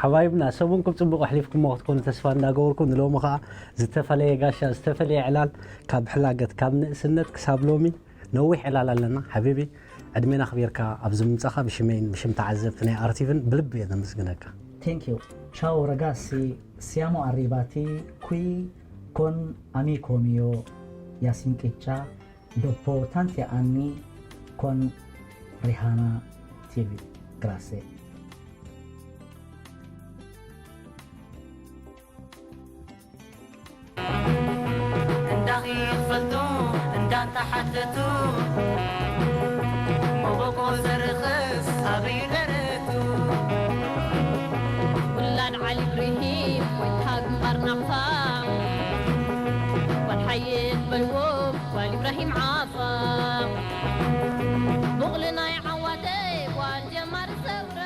ሓባይብና፣ ሰሙንኩም ጽቡቕ ኣሕሊፍኩሞ ክትኮኑ ተስፋ እንዳገበርኩ፣ ንሎሚ ኸኣ ዝተፈለየ ጋሻ፣ ዝተፈለየ ዕላል፣ ካብ ሕላገት፣ ካብ ንእስነት ክሳብ ሎሚ ነዊሕ ዕላል ኣለና። ሓቢቢ፣ ዕድሜና ኣኽቢርካ ኣብዚ ምምጻኻ ብሽመይን ብሽም ተዓዘብቲ ናይ ኣርቲቪን ብልቢ እየ ዘመስግነካ። Thank you. Ciao ragazzi, siamo arrivati qui con amico mio Yasin Qicca dopo tanti anni con Rihanna ቲቪ. Grazie. እንዳኺ ክፈልጡ እንዳተሓተቱ መበቆ ዘርኽስ ኣበይ ደረቱ ውላድ ዓሊ ኢብራሂም ኮይንካ ግንባር ናቕፋ ጓል ሓየት በልዎም ጓል ኢብራሂም ዓፋ ቡቕሊ ናይ ዓዋተይ ጓል ጀማሪ ሰውራ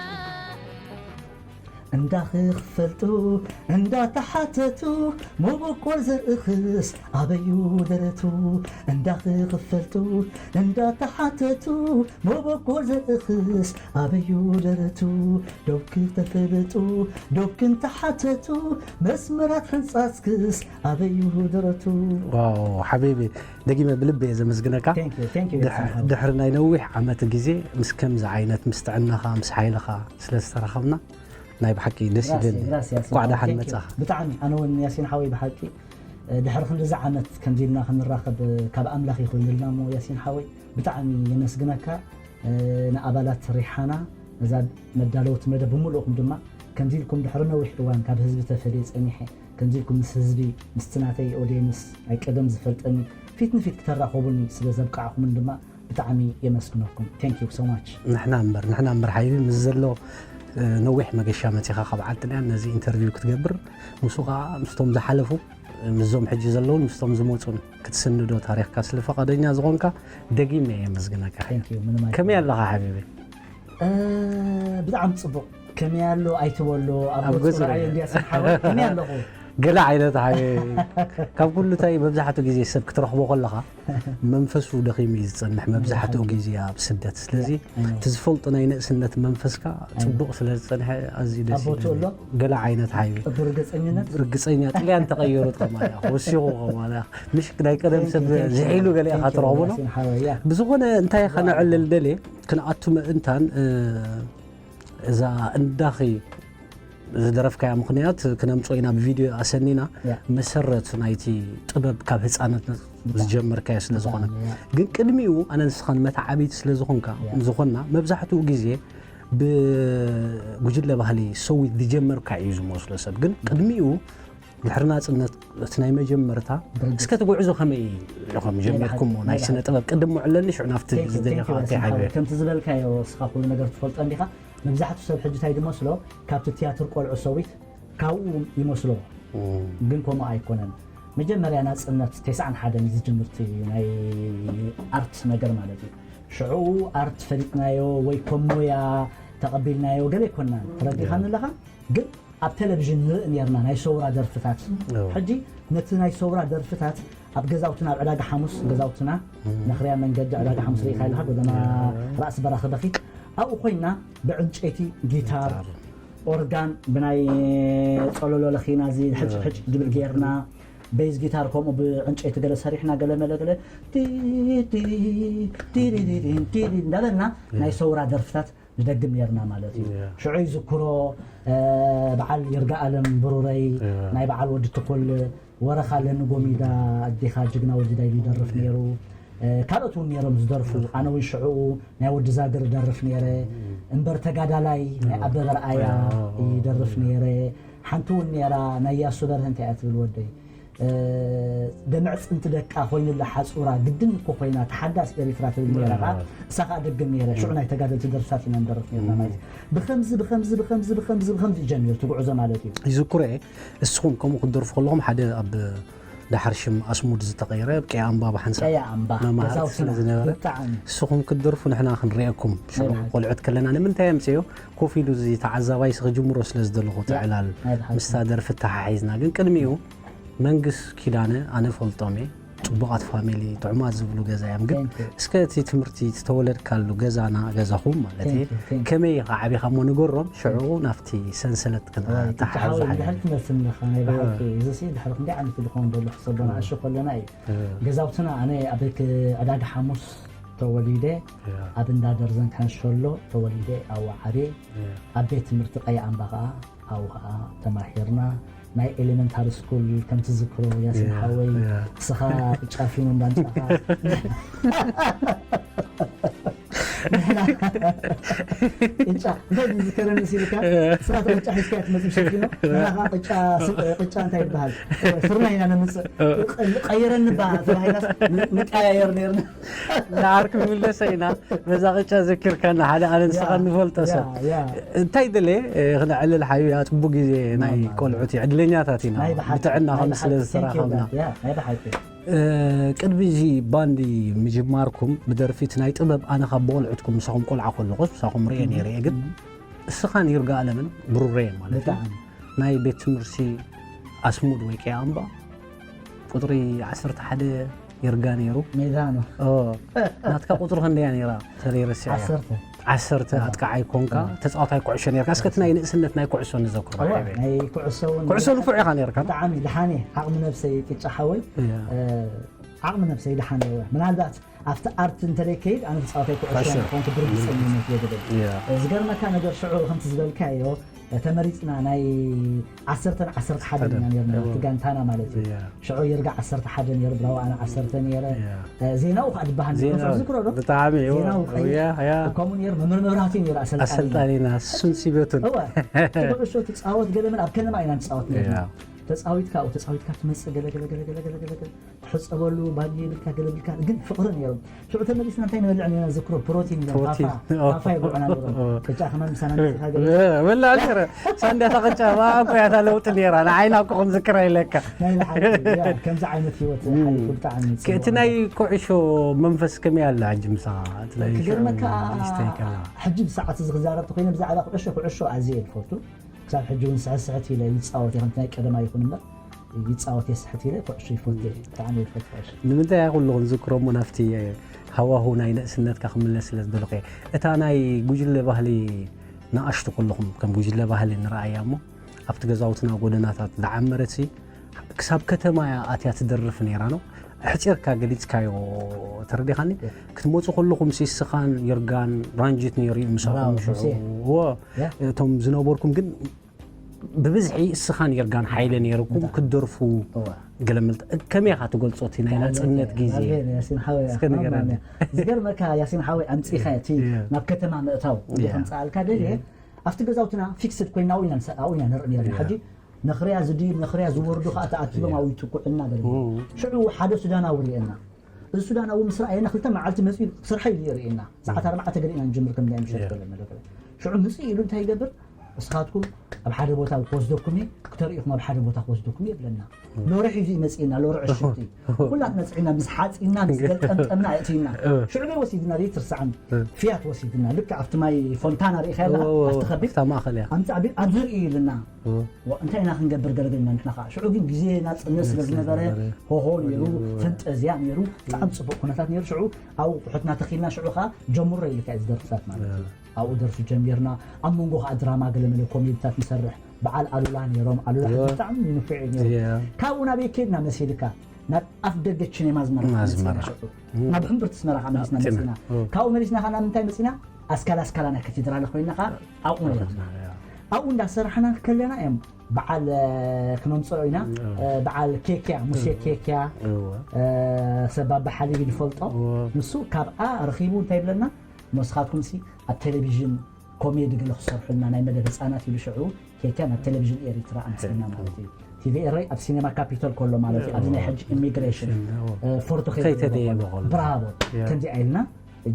እንዳኺ ክፈልጡ እንዳተሓተቱ መበቆል ዘርእኽስ ኣበዩ ደረቱ እንዳኺ ክፈልጡ እንዳተሓተቱ መበቆል ዘርእኽስ ኣበዩ ደረቱ ዶብኪ ተፈልጡ ዶብኪ እንተሓተቱ መስመራት ሕንጻጽክስ ኣበዩ ደረቱ። ዋው ሓቢቢ፣ ደጊመ ብልቢ እየ ዘመስግነካ። Thank you, thank you, ድሕ- Yasin ሓወይ። ድሕሪ ናይ ነዊሕ ዓመት ግዜ ምስ ከምዚ ዓይነት ምስ ጥዕናኻ ምስ ሓይልኻ ስለ ዝተራኸብና ናይ ብሓቂ ደስ ራስ ይበል። ራስ ያሲን እንኳዕ ሓወይ፣ ደሓን thank you። መጻኻ። ብጣዕሚ ኣነ እውን ያሲን ሓወይ ብሓቂ ድሕሪ ክንድዚ ዓመት ከምዚ ኢልና ክንራኸብ ካብ ኣምላኽ ይኹይንልና እሞ ያሲን ሓወይ ብጣዕሚ የመስግነካ። ንኣባላት ሪሓና ነዛ መዳለውቲ መደብ ብምልእኹም ድማ ከምዚ ኢልኩም ድሕሪ ነዊሕ እዋን ካብ ህዝቢ ተፈልየ ጸኒሐ ከምዚ ኢልኩም ምስ ህዝቢ ምስቲ ናተይ ኦድየንስ ናይ ቀደም ዝፈልጠኒ ፊት ንፊት ክተራኸቡኒ ስለ ዘብቃዕኹምን ድማ ብጣዕሚ የመስግነኩም። Thank you so much። ንሕና እምበር ንሕና እምበር ሓይቢ ምስ ዘሎ ነዊሕ መገሻ መጺኻ ካብ ዓዲ ጥልያን ነዚ ኢንተርቪው ክትገብር፣ ምስኡ ከዓ ምስቶም ዝሓለፉ፣ ምስዞም ሕጂ ዘለውን ምስቶም ዝመፁን ክትስንዶ ታሪኽካ ስለ ፈቓደኛ ዝኾንካ ደጊመ እየ የመስግነካ። Thank you ምንም ኣይኮነን። ከመይ ኣለኻ ሓቢቢ? ብጣዕሚ ፅቡቅ። ከመይ ኣሎ ኣይትበሎ ኣብ ኣብ ገፁ ገፁ ርኣዮ ርኣዮ። እንድያ ስሓወት ከመይ ኣለኹ? ገለ ዓይነት ሓቢቢ፣ ካብ ኩሉ እንታይ መብዛሕትኡ ግዜ ሰብ ክትረኽቦ ከለኻ መንፈሱ ደኺሙ እዩ ዝፀንሕ መብዛሕትኡ ግዜ ኣብ ስደት። ስለዚ ኣይኖ። እቲ ዝፈልጦ ናይ ንእስነት መንፈስካ ፅቡቕ ስለ ዝፀንሐ ኣዝዩ ደስ ኣቦቱ ይብል። ኣሎ? ገለ ዓይነት ሓቢቢ። ብርግፀኝነት ርግፀኛ ጥልያን ተቐየሩ ከማያ ወሲኹ ከማያ ምሽ ናይ ቀደም ሰብ ዝሒሉ ገለ ኢኻ ትረኽቦ ነው። ሓወያ ብዝኾነ እንታይ ከነዕልል ደልየ ክንኣቱ ምእንታን እ፣ እዛ እንዳኺ ዝደረፍካያ ምኽንያት ክነምፅኦ ኢና ብቪድዮ ኣሰኒና ያ። መሰረት ናይቲ ጥበብ ካብ ህፃነት ዝጀመርካዮ ስለ ዝኾነ ያ። ግን ቅድሚኡ ኣነ ንስኻን መተዓብይቲ ስለ ዝኾንካ ያ። ዝኾንና መብዛሕትኡ ግዜ ብጉጅለ ባህሊ ሰዊት ዝጀመርካ እዩ ዝመስሎ ሰብ ግን ቅድሚኡ ድሕሪ ናፅነት እቲ ናይ መጀመርታ ብርግፅ። እስከ እቲ ጉዕዞ ከመይ ኢኹም ጀሚርኩሞ ናይ ናይ ስነ ጥበብ ቅድም ምዕለኒ ሽዑ ናብቲ Thank you, ዝደለኻ thank you፣ ኣተይ ያሲን ሓቢቢ ሓወይ። ከምቲ ዝበልካዮ እስኻ ኩሉ ነገር ትፈልጦ እንዲኻ። መብዛሕትኡ ሰብ ሕጂ እንታይ ድመስሎ ካብቲ ትያትር ቆልዑ ሰዊት ካብኡ ይመስሎ ግን ከምኡ ኣይኮነን። መጀመርያ ናፅነት ተስዓን ሓደን ዝጅምርቲ ናይ ኣርት ነገር ማለት እዩ። ሽዑ ኣርት ፈሊጥናዮ ወይ ከም ሞያ ተቐቢልናዮ ገለ ኣይኮናን። ተረዲኻኒ ኣለኻ? ግን ኣብ ቴሌቪዥን ንርኢ ነርና ናይ ሰውራ ደርፍታት። ሕጂ ነቲ ናይ ሰውራ ደርፍታት ኣብ ገዛውትና ኣብ ዕዳጋ ሓሙስ ገዛውትና መኽርያ መንገዲ ዕዳጋ ሓሙስ ርኢኻ ኢልኻ ጎደና ራእሲ በራኺ በኺ ኣብኡ ኮይና ብዕንጨይቲ ጊታር ኦርጋን ብናይ ጸሎሎ ለኺና እዚ ሕጭ ሕጭ ድብል ጌርና ቤዝ ጊታር ከምኡ ብዕንጨይቲ ገለ ሰሪሕና ገለ መለ ገለ ቲ ቲ ቲ ቲ ቲ ቲ እንዳበልና ናይ ሰውራ ደርፍታት ንደግም ነርና ማለት እዩ። ሽዑ ይዝክሮ በዓል ይርጋኣለም ብሩረይ ናይ በዓል ወዲ ትኹል ወረኻ ለኒ ጎሚዳ ኣዴኻ ጅግና ወሊዳ ኢሉ ይደርፍ ነይሩ። ካልኦት እውን ነይሮም ዝደርፉ ኣነ እውን ሽዕኡ ናይ ወዲ ዛግር እደርፍ ነይረ። እምበር ተጋዳላይ ናይ ኣበበ ርኣያ ይደርፍ ነይረ። ሓንቲ እውን ነይራ ናይ ያሱ በርሀ እንታይ እያ ትብል ወደይ ደምዕ ፅንቲ ደቃ ኮይንላ ሓፁራ ግድን እኮ ኮይና ተሓዳስ ኤሪትራ ትብል ነይራ ከዓ እሳ ከዓ ደግም ነይረ ሽዑ ናይ ተጋደልቲ ደርፍታት ኢና ንደርፍ ነርና ማለት እዩ። ብከምዚ ብከምዚ ብከምዚ ብከምዚ ብከምዚ እዩ ጀሚሩ እቲ ጉዕዞ ማለት እዩ። ይዝክሮ እየ። እስኹም ከምኡ ክትደርፉ ከለኹም ሓደ ኣብ ዳሓር ሽም ኣስሙድ ዝተቐየረ ኣብ ቀያ ኣምባ ብሓንሳብ ቀያ ኣምባ መማህርቲ ገዛውትና ስለ ዝነበረ ብጣዕሚ እስኹም ክትደርፉ ንሕና ክንሪአኩም ሽዑ ናይ ብሓቂ። ቆልዑት ከለና ንምንታይ ኣምፅዮ ኮፍ ኢሉ እዚ ተዓዛባይ ክጅምሮ ስለ ዝደለኹ ተዕላል ናይ ብሓቂ። ምስታ ደርፊ ተሓሒዝና ግን ቅድሚኡ መንግስ ኪዳነ ኣነ ፈልጦም እየ ጽቡቓት ፋሚሊ፣ ጥዑማት ዝብሉ ገዛ እዮም። ግን Thank you. እስከ እቲ ትምህርቲ፣ እቲ ተወለድካሉ ገዛና፣ ገዛኹም ማለት እዩ፣ Thank you, thank you. ከመይ ኢኻ ዓቢኻ እሞ ንገሮም፣ ሽዑ ናብቲ ሰንሰለት እዋይ፣ ቅጫ ሓወይ፣ ክንሓብዝሓ ድሕሪ ትመስልኒ ኢኻ፣ ናይ ብሓቂ። እዚ ሲ ድሕሪ ክንደይ ዓመት እዩ ዝኸውን ዘሎ፣ ክሰቦ ንኣሽቱ ከለና እዩ። ገዛውትና ኣነ ኣብ ክ-፣ ዕዳጋ ሓሙስ ተወሊደ፣ ኣብ እንዳ ደርዘን ካንሸሎ ተወሊደ፣ ኣብኡ ዓብየ። ኣብ ቤት ትምህርቲ ቀይ ኣምባ ከዓ ኣብኡ ከዓ ተማሂርና። ናይ ኤሌመንታሪ ስኩል ከም ትዝክሮ ያሲን ሓወይ፣ ንስኻ ቅጫ ፊኖ እንዳምጻኻ። ንሕና ቅጫ፣ እንታይ ድዩ ዝከረኒ ሲልካ፣ ንስኻ እቲ ቅጫ ሒዝካ ትመጽእ ሸፊኖ፣ ንሕና ከዓ ቅጫ ስ-፣ ቅጫ እንታይ ይበሃል? ፍርና ኢና ነምጽእ። ቀይረኒ ባ ተባሂላስ ንቀያየር ነርና። ንዓርኪ ምለሰ ኢና። በዛ ቅጫ ዘኪርካና፣ ሓደ ኣነ ንስኻ ያ፣ ንፈልጦ ሰብ። ያ፣ ያ። እንታይ ደለ፣ እ፣ ክነዕልል ሓዩ፣ ያ ጽቡቅ ግዜ ናይ ማማ። ቆልዑት እዩ። ዕድለኛታት ኢና ናይ ብሓቂ፣ ብጥዕናኹም ናይ ስለ ብሓቂ፣ ዝተራኸብና። thank you፣ ያ፣ ናይ ብሓቂ። እ፣ ቅድሚ እዚ ባንዲ ምጅማርኩም ብደርፊ እቲ ናይ ጥበብ ኣነ ካብ ብቆልዑትኩም ምሳኹም ቆልዓ ከለኹስ ምሳኹም ርእየ ነይረ እየ፣ ግን እስኻን ይርጋ ኣለምን ብሩረየ ማለት እዩ። ብጣዕሚ። ናይ ቤት ትምህርቲ ኣስሙድ ወይ ቀይ ኣምባ ቁጥሪ ዓሰርተ ሓደ ይርጋ ነይሩ። ሜዳ ነው። ኦ፣ ናትካ ቁጥሪ ክንደያ ነይራ? ተለይ ረሲዐ። ዓሰርተ። ዓሰርተ ኣጥቃዓይ ኮንካ ተጻዋታይ ኩዕሾ ነርካ። እስከ እቲ ናይ ንእስነት ናይ ኩዕሾ ንዘክሮ እዋ፣ ሓይበይ። ናይ ኩዕሶ እውን ኩዕሾ ንፉዕ ኢኻ ነርካ? ብጣዕሚ ደሓን እየ። ዓቕሚ ነብሰይ ቅጫ ሓወይ፣ እያ። እ፣ ዓቕሚ ነብሰይ ደሓን እየ። ምናልባት ኣብቲ ኣርት እንተደይ ከይድ ኣነ ተጻዋታይ ኩዕሾ ኩዕሾ። ኮንኩ ብርግጸኝነት እየ ዝብል። እያ። ዝገርመካ ነገር ሽዑ ከምቲ ዝበልካዮ ተመሪጽና ናይ ዓሰርተን ዓሰርተ ሓደን ኢና ነርና፣ እያ። እቲ ጋንታና ማለት እዩ። እያ። ሽዑ ይርጋ ዓሰርተ ሓደ ነይሩ፣ ብራው ኣነ ዓሰርተ ነይረ። እያ። ዜናኡ ከዓ ድበሃል ነይሩ፣ ዜናኡ ትዝክሮ ዶ? ብጣዕሚ፣ እዎ፣ ዜናኡ ቀይሕ፣ እያ፣ እያ። ከምኡ ነይሩ፣ መምህር መብራህቱ ነይሩ ኣሰልጣኒ። ኣሰልጣኒና፣ እሱን ሲበቱን። እወ፣ እቲ ኩዕሾ ትጻወት ገለ ምን ኣብ ከነማ ኢና ንጻወት ነርና። እያ። ተጻዊትካ፣ ኣብኡ ተጻዊትካ ትመጽእ፣ ገለ፣ ገለ፣ ገለ፣ ገለ፣ ገለ፣ ገለ፣ ትሕጸበሉ፣ ባኒ የብልካ፣ ገለ ብልካ፣ ግን ፍቕሪ ነይሩ። ሽዑ ተመሊስና እንታይ ንበልዕ ነርና ዝክሮ፣ ፕሮቲን ነይሩ፣ ፕሮቲን። ፋፋ፣ ፋፋ ይብልዑና ነይሮም። ቅጫ ከማን ምሳና መጺኻ ገለ። እወ፣ በላ ነይረ። ሳንዳ ተቐጫ፣ ዋ፣ እኮ ያታ ለውጢ ነይራ። ንዓይና እኮ ከም ዝክራ ኢለካ። ናይ ብሓቂ፣ ያ፣ ከምዚ ዓይነት ህይወት ሓሊፉ ብጣዕሚ ጽቡቕ እቲ ናይ ነበር። ኩዕሾ መንፈስ ከመይ ኣሎ ሕጂ ምሳኻ? እቲ ናይ ክገርመካ፣ ሽዑ ይስተይ ከላ። ሕጂ ብሰዓት እዚ ክዛረብ ተኮይነ ብዛዕባ ኩዕሾ፣ ኩዕሾ ኣዝየ እየ ዝፈቱ። ክሳብ ሕጂ እውን ስሕት ስሕት ኢለ ይጻወት እየ፣ ከምቲ ናይ ቀደማ ይኹን እምበር ይጻወት እየ፣ ስሕት ኢለ ኩዕሾ ይፈቱ እየ። ብጣዕሚ እየ ዝፈቱ ኩዕሾ። ንምንታይ እያ ኩሉ ክንዝክሮ እሞ ናብቲ ሃዋሁ ናይ ንእስነትካ ክምለስ ስለ ዝደለኹ እየ። እታ ናይ ጉጅለ ባህሊ ንኣሽቱ ከለኹም ከም ጉጅለ ባህሊ ንረኣያ እሞ ኣብቲ ገዛውትና ጎደናታት ዝዓመረት ሲ ክሳብ ከተማ እያ ኣትያ ትደርፍ ነይራ ነው። ኣሕጺርካ ገሊጽካዮ፣ ተረዲኻኒ? ክትመጹ ከለኹም ሲ እስኻን ይርጋን ራንጂት ነይሩ እዩ ምሳኹም ብራቮ፣ ሽዑ። ሙሴ። እዎ። ያ። እቶም ዝነበርኩም ግን ብብዝሒ እስኻን ይርጋን ሓይለ ነይርኩም ብጣዕሚ። ክትደርፉ እዋ። ገለምልጥ ከመይ ኢኻ ትገልጾ እቲ ናይ ናጽነት ግዜ? ናበይ ያሲን ሓወይ፣ እስከ ንገረኒ። ማማ፣ ዝገርመካ ያሲን ሓወይ ኣምጺኻ እቲ ያ። ናብ ከተማ ምእታው ያ። ከምጻልካ ደልየ ኣብቲ ገዛውትና ፊክስድ ኮይና ኣብኡ ኢና ንሰ-፣ ኣብኡ ኢና ንርኢ ነርና። ያ። ሕጂ ነኽርያ ዝድይብ ነኽርያ ዝወርዱ ከዓ ተኣኪቦም ኣብኡ ይትኩዕና ገለ። እም። ሽዑ ሓደ ሱዳናዊ ርእየና። እዚ ሱዳናዊ ምስ ረኣየና ክልተ መዓልቲ መጺኡ ክሰርሓ ኢሉ የርእየና። ሰዓት ኣርባዕተ ገለ ኢና ንጅምር ከም ናይ ምሸት ያ። ገለ መደብ ገለ። ሽዑ ምጽእ ኢሉ እንታይ ይገብር? እስኻትኩም ኣብ ሓደ ቦታ ክወስደኩም እየ፣ ክተርእኹም ኣብ ሓደ ቦታ ክወስደኩም እየ ይብለና። ሎሪ ሒዙ ይመጽእና፣ ሎሪ ዕሽብቲ። ኩላት መጽእና ምስ ሓጺና ምስ ገልጠምጠምና ኣእትይና። ሽዑ በይ ወሲድና ዘይትርስዓን ፊያት ወሲድና። ልክዕ ኣብቲ ማይ ፎንታና ርኢኻ ኣለኻ? ኣብቲ ከቢድ ኣብታ ማእኸል እያ። ኣምጻ ቢል ኣብዚ ርኢ ኢልና። ዋ፣ እንታይ ኢና ክንገብር ገለገልና ንሕና ከዓ። ሽዑ ግን ግዜ ናጽነት ስለ ዝነበረ ሆሆ ነይሩ፣ ፈንጠዝያ ነይሩ፣ ብጣዕሚ ጽቡቕ ኩነታት ነይሩ። ሽዑ ኣብኡ ኣቑሑትና ተኺልና ሽዑ ከዓ ጀምሮ ኢልካ እዩ ዝደርፍታት ማለት እዩ። ኣብኡ ደርፊ ጀሚርና። ኣብ መንጎ ከዓ ድራማ ገለመለ ኮሜዲታት ንሰርሕ። በዓል ኣሉላ ነይሮም። ኣሉላ ብጣዕሚ ንፉዕ እዩ ነይሩ። ካብኡ ናበይ ከድና መሲልካ ናብ ኣፍ ደገ ቺኔማ ኣዝመራ መጺና ሽዑ። ናብ ሕምብርቲ ኣስመራ ከዓ መሊስና መጺና። ካብኡ መሊስና ከዓ ናብ ምንታይ መጺና? ኣስካላ ኣስካላ ናይ ካቴድራል ኮይና ከዓ ኣብኡ ነይርና። ኣብኡ እንዳሰራሕና ከለና እዮም በዓል ክነምፅኦ ኢና። በዓል ኬክያ፣ ሙሴ ኬክያ፣ ሰብ ኣባ ሓሊብ ንፈልጦ። ንሱ ካብኣ ረኺቡ እንታይ ይብለና? ንስኻትኩምሲ ኣብ ቴሌቪዥን ኮሜዲ ገለ ክሰርሑልና ናይ መደብ ህፃናት ኢሉ ሽዑ ኬክያ ናብ ቴሌቪዥን ኤሪትራ ኣምፅእና ማለት እዩ። ቲቪ ኤረይ ኣብ ሲኔማ ካፒቶል ከሎ ማለት እዩ። ኣብዚ ናይ ሕጂ ኢሚግሬሽን ፎርቶ ከይተደየበ ከሎ። ብራቮ። ከምዚኣ ኢልና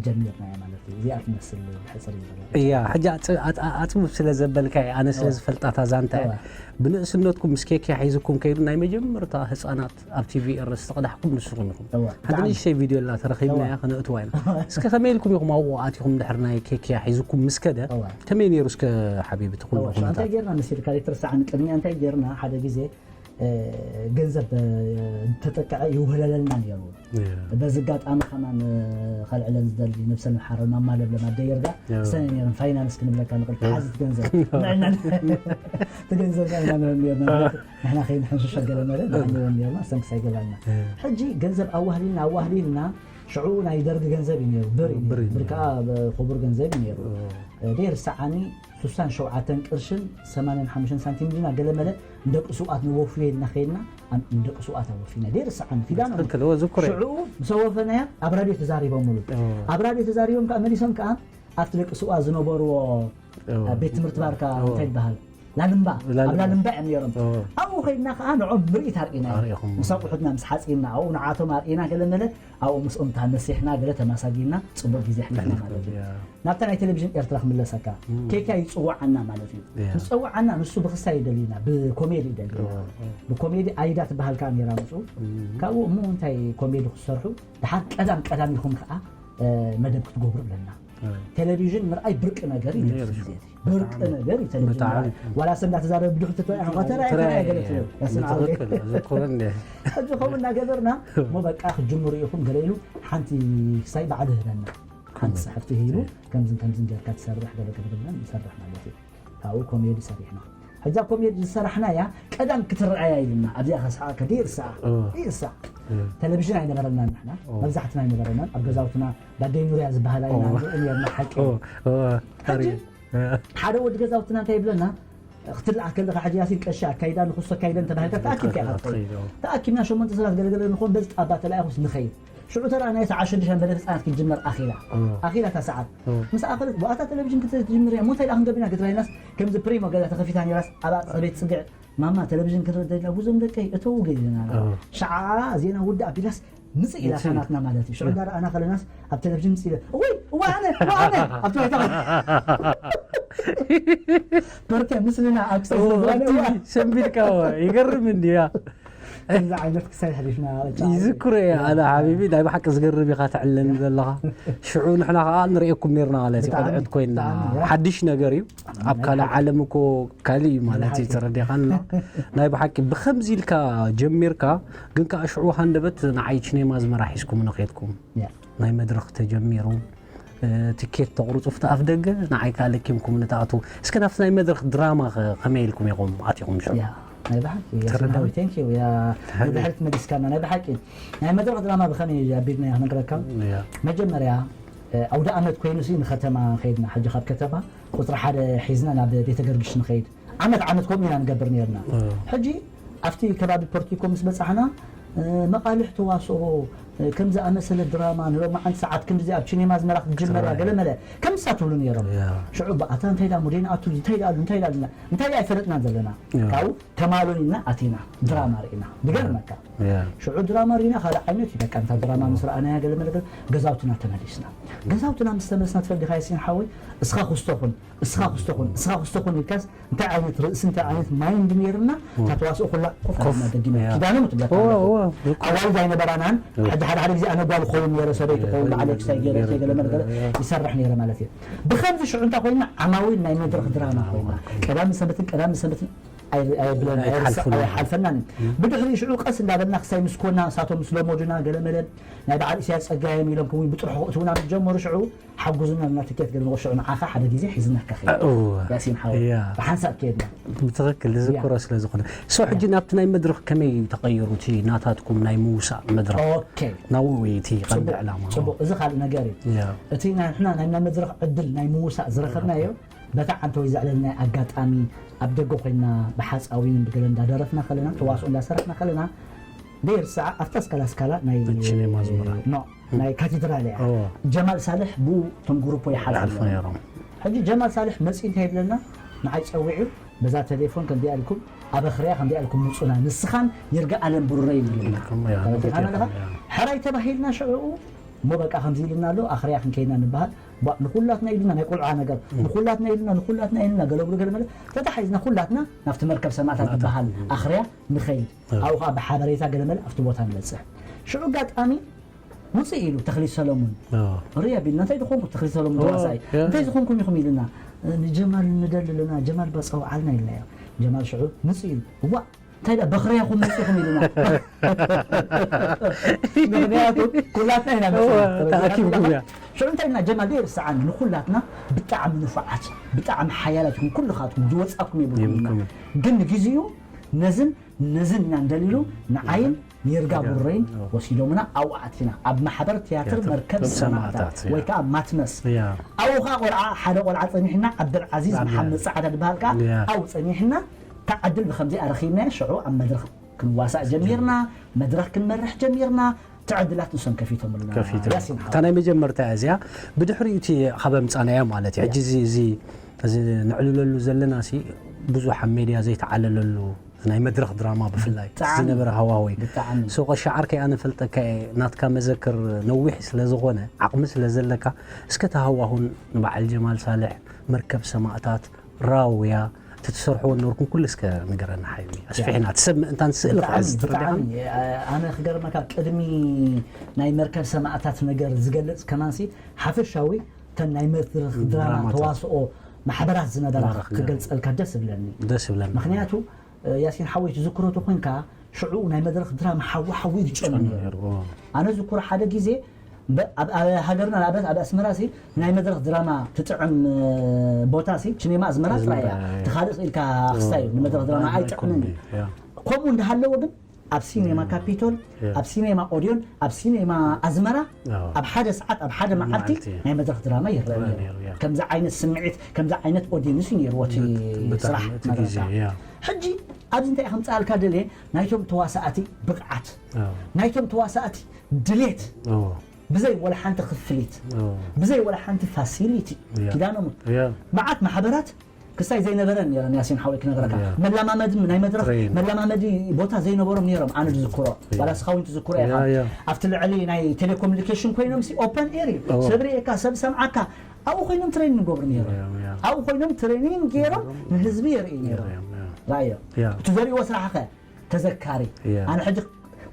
ጀሚርናያ ማለት እዩ። እዚኣ ትመስል ብሕፅር ዝበለ። እያ፣ ሕጂ ኣፅ-፣ ኣፅ-፣ ኣፅብብ ስለ ዘበልካ እየ፣ ኣነ ስለ ዝፈልጣ እታ ዛንታ እያ። ብንእስነትኩም ምስ ኬክያ ሒዝኩም ከይዱ ናይ መጀመርታ ህፃናት ኣብ ቲቪ ኤረ ዝተቐዳሕኩም ንስኹም ኢኹም። ሓንቲ ንእሽተይ ቪድዮ ኣላ ተረኺብናያ ከነእትዋ ኢና። እስኪ ከመይ ኢልኩም ኢኹም ኣብኡ ኣቲኹም ድሕሪ ናይ ኬክያ ሒዝኩም ምስ ከደ? ከመይ ነይሩ እስከ ሓቢቢ እቲ ኩሉ ኩነታት? እንታይ ጌርና መሲልካ ዘይትርስዓኒ? ቅድሚያ እንታይ ጌርና? ሓደ ግዜ ገንዘብ ተጠቅዐ ይውህለለልና ነይሩ። በዚ ኣጋጣሚ ከማን ከልዕለን ዝደሊ ነብሰን ሓረን ማማ ለብለም ኣደይ ይርጋ ሰነ ነይረን ፋይናንስ ክንብለካ ንኽእል ተሓዚት ገንዘብ ንዕናን እቲ ገንዘብ ንዕና ንህብ ነርና ንሕና ከይንሕንሽሸ ገለ መለ ንዓኒ እውን ነርና ሰንክስ ኣይገባልና ሕጂ ገንዘብ ኣዋህሊልና ኣዋህሊልና ሽዑ ናይ ደርጊ ገንዘብ እዩ ነይሩ ብር እዩ ነይሩ ብር ከዓ ክቡር ገንዘብ እዩ ነይሩ ደይርስዓኒ ሱሳን ሸውዓተን ቅርሽን ሰማንያን ሓሙሽተን ሳንቲም ድና ገለ መለ ንደቂ ስውኣት ንወፍዮ ኢልና ከይድና ንደቂ ስውኣት ኣወፊና ደይርስዓኒ ኪዳኖም ሽዑ ምስ ኣወፈናያ ኣብ ራድዮ ተዛሪቦምሉ ኣብ ራድዮ ተዛሪቦም ከዓ መሊሶም ከዓ ኣብቲ ደቂ ስውኣት ዝነበርዎ ቤት ትምህርቲ ባርካ እንታይ ይበሃል ላልምባ ኣብ ላልምባ እዮም ነይሮም ኣብኡ ከይድና ከዓ ንዖም ምርኢት ኣርኢና ምስ ኣቑሑትና ምስ ሓፂና ኣብኡ ንዓቶም ኣርኢና ገለ መለ ኣብኡ ምስኦም ተሃነሲሕና ገለ ተማሳጊና ፅቡቅ ግዜ ኣሕሊፍና ማለት እዩ ናብታ ናይ ቴሌቪዥን ኤርትራ ክምለሰካ ኬክያ ይፅዋዓና ማለት እዩ ዝፀዋዓና ንሱ ብክስታይ ይደልዩና ብኮሜዲ ይደልዩና ብኮሜዲ ኣይዳ ትበሃል ከዓ ነይራ ምስኡ ካብኡ እሞ እንታይ ኮሜዲ ክትሰርሑ ድሓር ቀዳም ቀዳም ኢኹም ከዓ መደብ ክትገብሩ ኣለና ቴሌቪዥን ምርኣይ ብርቂ ነገር እዩ ነብሲ ግዜ ብርቂ ነገር እዩ ቴሌቪዥን ምርኣይ ዋላ ሰብ እንዳተዛረበ ብድሕሪ ትትረኣይ እንኳ ተራእየ ተራእየ ገለ ትብል ያስን ዓውደ ሕጂ ከምኡ እናገበርና እሞ በቃ ክትጅምሩ ኢኹም ገለ ኢሉ ሓንቲ ክሳይ ባዕሉ ህበና ሓንቲ ፅሕፍቲ ሂቡ ከምዝን ከምዝን ጌርካ ትሰርሕ ገለ ገለ ገለ ንሰርሕ ማለት እዩ ካብኡ ኮሜዲ ሰሪሕና ሕዛ ኮሜዲ ዝሰራሕናያ ቀዳም ክትረኣያ ኢልና ኣብዚኣ ከስሓ ከዲ ይርሳዕ ይርሳዕ ቴሌቪዥን ኣይነበረናን ንሕና መብዛሕትና ኣይነበረናን ኣብ ገዛውትና ዳደይ ኑርያ ዝበሃላ ኢና ንርኢ ነርና ሓቂ ሕጂ ሓደ ወዲ ገዛውትና እንታይ ይብለና ክትልኣ ከለካ ሕጂ ያሲን ቀሺ ኣካይዳ ንክሱ ኣካይደን ተባሂልካ ተኣኪብካ ኢካ ትኸይድ ተኣኪብና ሸሞንተ ሰባት ገለገለ ንኾን በዚ ጣባ ተለኣኹስ ንኸይድ ሽዑ ተረኣናዮ ሰዓት ሽዱሽተ በለ ህፃናት ክትጅመር ኣኺላ ኣኺላ እታ ሰዓት ምስ ኣኸለት ዋኣታ ቴሌቪዥን ክትጅምር እያ ሞንታይ ደኣ ክንገብር ኢና ክትበሃልናስ ከምዚ ፕሪሞ ገዛ ተኸፊታ ነይራስ ኣብ ኣፀቤት ፅግዕ ማማ ቴሌቪዥን ክንርኢ ደሊና ብዙም ደቀይ እተው ገይርና ሸዓ ዜና ውዳእ ኣቢላስ ምፅእ ኢላ ሳናትና ማለት እዩ ሽዑ እንዳረኣና ከለናስ ኣብ ቴሌቪዥን ምፅእ ኢለ ወይ እዋ ኣነ እዋ ኣነ ኣብቲ ባይታ በርከ ምስልና ኣብ ክሳይ ሰንቢልካ ይገርም እንድያ ከምዚ ዓይነት ክሳይ ሕሊፍና ይዝክሮ እየ ኣነ ሓቢቢ ናይ ብሓቂ ዝገርም ኢኻ ትዕለኒ ዘለኻ ሽዑ ንሕና ከዓ ንርእየኩም ነርና ማለት እዩ ቆልዑት ኮይና ሓድሽ ነገር እዩ ኣብ ካልእ ዓለም እኮ ካልእ እዩ ማለት እዩ ተረዲኻና ናይ ብሓቂ ብኸምዚ ኢልካ ጀሚርካ ግን ከዓ ሽዑ ሃንደበት ንዓይ ቺኔማ ኣዝመራ ሒዝኩም ንኸድኩም ናይ መድረኽ ተጀሚሩ ትኬት ተቑርፁ ፍቲ ኣፍ ደገ ንዓይ ከዓ ለኪምኩም ንትኣትዉ እስከ ናብቲ ናይ መድረኽ ድራማ ከመይ ኢልኩም ኢኹም ኣቲኹም ሽዑ ናይ ብሓቂ ንድሕሪት መሊስካና ናይ ብሓቂ ናይ መድረኽ ድራማ ብኸመይ ኣቢልና ክነግረካ መጀመርያ ኣውደ ኣመት ኮይኑ ንከተማ ከይድና ሕጂ ካብ ከተማ ቁፅሪ ሓደ ሒዝና ናብ ቤተ ገርግሽ ንኸይድ ዓመት ዓመት ከምኡ ኢና ንገብር ነርና ሕጂ ኣብቲ ከባቢ ፖርቲኮ ምስ በፃሕና መቓልሕ ተዋስኦ ከም ዝኣመሰለ ድራማ ንሎማዓንቲ ሰዓት ክንድዚ ኣብ ቺኔማ ኣዝመራ ክትጅመር እያ ገለ መለ ከምሳ ትብሉ ነይሮም ሽዑ ብኣታ እንታይ ዳ ሞዴና ኣቱ እንታይ ዳ እንታይ ዳ እንታይ ዳ ኣይፈለጥና ዘለና ካብኡ ተማሉን ኢልና ኣቲና ድራማ ርኢና ብገርመካ ሽዑ ድራማ ርኢና ካልእ ዓይነት እዩ በቃ እንታ ድራማ ምስ ረኣናያ ገለ መለ ገዛውትና ተመሊስና ገዛውትና ምስ ተመለስና ትፈልዲ ካይሲን ሓወይ እስኻ ክስቶ ኩን እስኻ ክስቶ ኩን እስኻ ክስቶ ኩን ኢልካስ እንታይ ዓይነት ርእሲ እንታይ ዓይነት ማይንድ ነይርና እታ ተዋስኦ ኩላ ኮፍ ኣልና ደጊምና ኪዳኖም ትብለካ ኣለኹ ኣዋልድ ኣይነበራናን ሕጂ ሓደ ሓደ ግዜ ኣነ ጓል ክኸውን ነይረ ሰበይቲ ክኸውን በዓለይ ክሳይ ገይረ ክሳይ ገለ መለ ገለ ይሰርሕ ነይረ ማለት እዩ ብከምዚ ሽዑ እንታይ ኮይና ዓማዊል ናይ መድረኽ ድራማ ኮይና ቀዳሚ ሰንበትን ቀዳሚ ሰንበትን ኣይብለን ኣይሓልፈናን ብድሕሪ ሽዑ ቀስ እንዳበልና ክሳይ ምስ ኮና እሳቶም ምስ ለመዱና ገለ መለ ናይ በዓል ኢሳያስ ጸጋዮም ኢሎም ከምኡ ብጥርሑ ክእትውና ምስ ጀመሩ ሽዑ ሓጉዝና እና ትኬት ገለ ንቆሽዑ ንዓኻ ሓደ ግዜ ሒዝናካ ከይድ ያሲን ሓወይ ብሓንሳብ ከየድና ብትኽክል ዝዝክሮ ስለ ዝኾነ ሶ ሕጂ ናብቲ ናይ መድረኽ ከመይ እዩ ተቐይሩ እቲ ናታትኩም ናይ ምውሳእ መድረኽ ናብኡ እዩ እቲ ቀንዲ ዕላማ ጽቡቕ እዚ ካልእ ነገር እዩ እቲ ንሕና ናይ መድረኽ ዕድል ናይ ምውሳእ ዝረኸብናዮ በታ ዓንተወይ ዘዕለልናዮ ኣጋጣሚ ኣብ ደገ ኮይና ብሓፃዊን ብገለ እንዳደረፍና ከለና ተዋስኦ እንዳሰራሕና ከለና ደይርስዓ ኣብታ ስካላ ስካላ ናይ ኖ ናይ ካቴድራል እያ ጀማል ሳልሕ ብኡ እቶም ግሩፖ ይሓልፉ ነይሮም ሕጂ ጀማል ሳልሕ መፂኡ እንታይ ይብለና ንዓይ ፀዊዑ በዛ ቴሌፎን ከምዚኣ ኢልኩም ኣብ ኣኽርያ ከምዚኣ ኢልኩም ምፁና ንስኻን ይርጋ ኣለም ብሩረ ይብለና ሕራይ ተባሂልና ሽዕኡ እሞ በቃ ከምዚ ኢልና ኣሎ ኣኽርያ ክንከይና ንበሃል ንኩላትና ኢልና ናይ ቆልዓ ነገር ንኩላትና ኢልና ንኩላትና ኢልና ገለብሉ ገለ መለ ተታሓይዝና ኩላትና ናብቲ መርከብ ሰማእታት ዝበሃል ኣኽርያ ንኸይድ ኣብኡ ከዓ ብሓበሬታ ገለ መለ ኣብቲ ቦታ ንበፅሕ ሽዑ ኣጋጣሚ ውፅእ ኢሉ ተኽሊ ሰለሙን ርያ ቢልና እንታይ ዝኾንኩ ተኽሊ ሰለሙን ተዋሳኢ እንታይ ዝኾንኩም ኢኹም ኢልና ንጀማል ንደሊ ኣለና ጀማል በፀውዓልና ኢልናዮ ጀማል ሽዑ ምፅእ ኢሉ እዋእ እንታይ ደኣ በኽርያኹም መጺኹም ኢሉና። ምኽንያቱ ኩላትና ኢና እወ፣ መጺና። ተኣኪብኩም እያ። ሽዑ እንታይ ኢልና ጀማል ደይርስዓኒ ንኩላትና ብጣዕሚ ንፉዓት ብጣዕሚ ሓያላት ኢኹም ኩልኻትኩም ዝወጻኩም የብልኩም ኢልና። የብልኩም። ግን ንግዚኡ ነዝን ነዝን ኢና እንደሊሉ ንዓይን ንይርጋ ይርጋ ቡረይን ቡረይን። ወሲዶምና ኣብኡ ኣቲና ኣብ ማሕበር ትያትር ትያትር መርከብ መርከብ ሰማእታት ሰማእታት፣ ያ። ወይ ከዓ ማትመስ ያ። ኣብኡ ከዓ ቆልዓ ሓደ ቆልዓ ጸኒሕና ዓብደልዓዚዝ ዓብደል- መሓመድ ጻዕዳ ዝበሃል ከዓ ያ። ኣብኡ ጸኒሕና እታ ዕድል ብከምዚኣ ረኺብናዮ ሽዑ ኣብ መድረኽ ክንዋሳእ ጀሚርና መድረኽ ክንመርሕ ጀሚርና ትዕድላት ንሶም ከፊቶምልና ከፊቱ ያሲን እታ ናይ መጀመርታ እያ እዚኣ። ብድሕሪኡ እቲ ካብ ኣምጻናያ ማለት እዩ። ሕጂ እዚ እዚ እዚ ንዕልለሉ ዘለና ሲ ብዙሕ ኣብ ሜድያ ዘይተዓለለሉ ናይ መድረኽ ድራማ ብፍላይ ብጣዕሚ። ዝነበረ ሃዋህው እዩ። ብጣዕሚ። ሶ ቀሺ ዓርከይ ኣነ ፈልጠካ እየ ናትካ መዘክር ነዊሕ ስለ ዝኾነ ዓቕሚ ስለ ዘለካ እስከ እቲ ሃዋሁን ንበዓል ጀማል ሳልሕ መርከብ ሰማእታት ራውያ እቲ ትሰርሕዎ ነበርኩም ኩሉ እስከ ንገረና ሓይሚ ኣስፊሕና እቲ ሰብ ምእንታን ስእሊ ብጣዕሚ ክሕዝ ትረዳኻ ብጣዕሚ ኣነ ክገርመካ ቅድሚ ናይ መርከብ ሰማእታት ነገር ዝገልጽ ከማንሲ ሓፈሻዊ እተን ናይ መድረኽ ድራማ ድራማታት። ተዋስኦ ማሕበራት ዝነበራ ማሕበራት ክገልጸልካ ደስ ይብለኒ ደስ ይብለኒ ምክንያቱ ያሲን ሓወይ ትዝክሮ ተኮንካ ሽዑ ናይ መድረኽ ድራማ ሓዊ ሓዊ ዝጨኑ ነይሩ ነይሩ። ኣነ ዝክሮ ሓደ ግዜ በ- ኣብ ኣብ ሃገርና ንኣብነት ኣብ ኣስመራ ሲ ናይ መድረኽ ድራማ ትጥዕም እ፣ ቦታ ሲ ሲኔማ ኣስመራ ጥራይ እያ ኣስመራ፣ እቲ ካልእ ኢልካ ክስታይ እዩ ንመድረኽ ድራማ ባይ- ኣይጥዕምን እዩ ያ። ከምኡ እንዳሃለዎ ግን ኣብ ሲኔማ ካፒቶል ያ። ኣብ ሲኔማ ኦዲዮን ኣብ ሲኔማ ኣስመራ ኣዎ። ኣብ ሓደ ሰዓት ኣብ ሓደ መዓልቲ መዓልቲ። ናይ መድረኽ ድራማ ይረአ ይረአ ነይሩ ነይሩ፣ ያ። ከምዚ ዓይነት ስምዒት ከምዚ ዓይነት ኦዲየንስ እዩ ነይርዎ እቲ ብጣዕሚ ስራሕ እቲ ግዜ መድረኽካ ያ። ሕጂ ኣብዚ እንታይ ከምፅኣልካ ደልየ ናይቶም ተዋሳእቲ ብቕዓት ኣዎ። ናይቶም ተዋሳእቲ ድሌት ኣዎ። ብዘይ ወላ ሓንቲ ክፍሊት ኣዎ። ብዘይ ወላ ሓንቲ ፋሲሊቲ ያ። ኪዳኖም ያ። መዓት ማሕበራት ክሳይ ዘይነበረን ነረን ያሲን ሓወይ ክነግረካ ያ። መለማመዲ ናይ መድረኽ ትሬኒንግ። መለማመዲ ቦታ ዘይነበሮም ነይሮም ኣነ ዝዝክሮ ዋላ ስኻውን ትዝክሮ ኢኻ ያ፣ ያ። ኣብቲ ልዕሊ ናይ ቴሌኮሙኒኬሽን ኮይኖም ሲ ኦፐን ኤር እዩ ኦ። ሰብ ርእየካ ሰብ ሰምዓካ ኣብኡ ኮይኖም ትሬኒንግ ንገብሩ ነይሮም ያ፣ ያ። ኣብኡ ኮይኖም ትሬኒንግ ገይሮም ንህዝቢ የርኢ ነይሮም ያ፣ ያ። ራእዮ ያ። እቲ ዘርእዎ ስራሕኸ ተዘካሪ ያ። ኣነ ሕጂ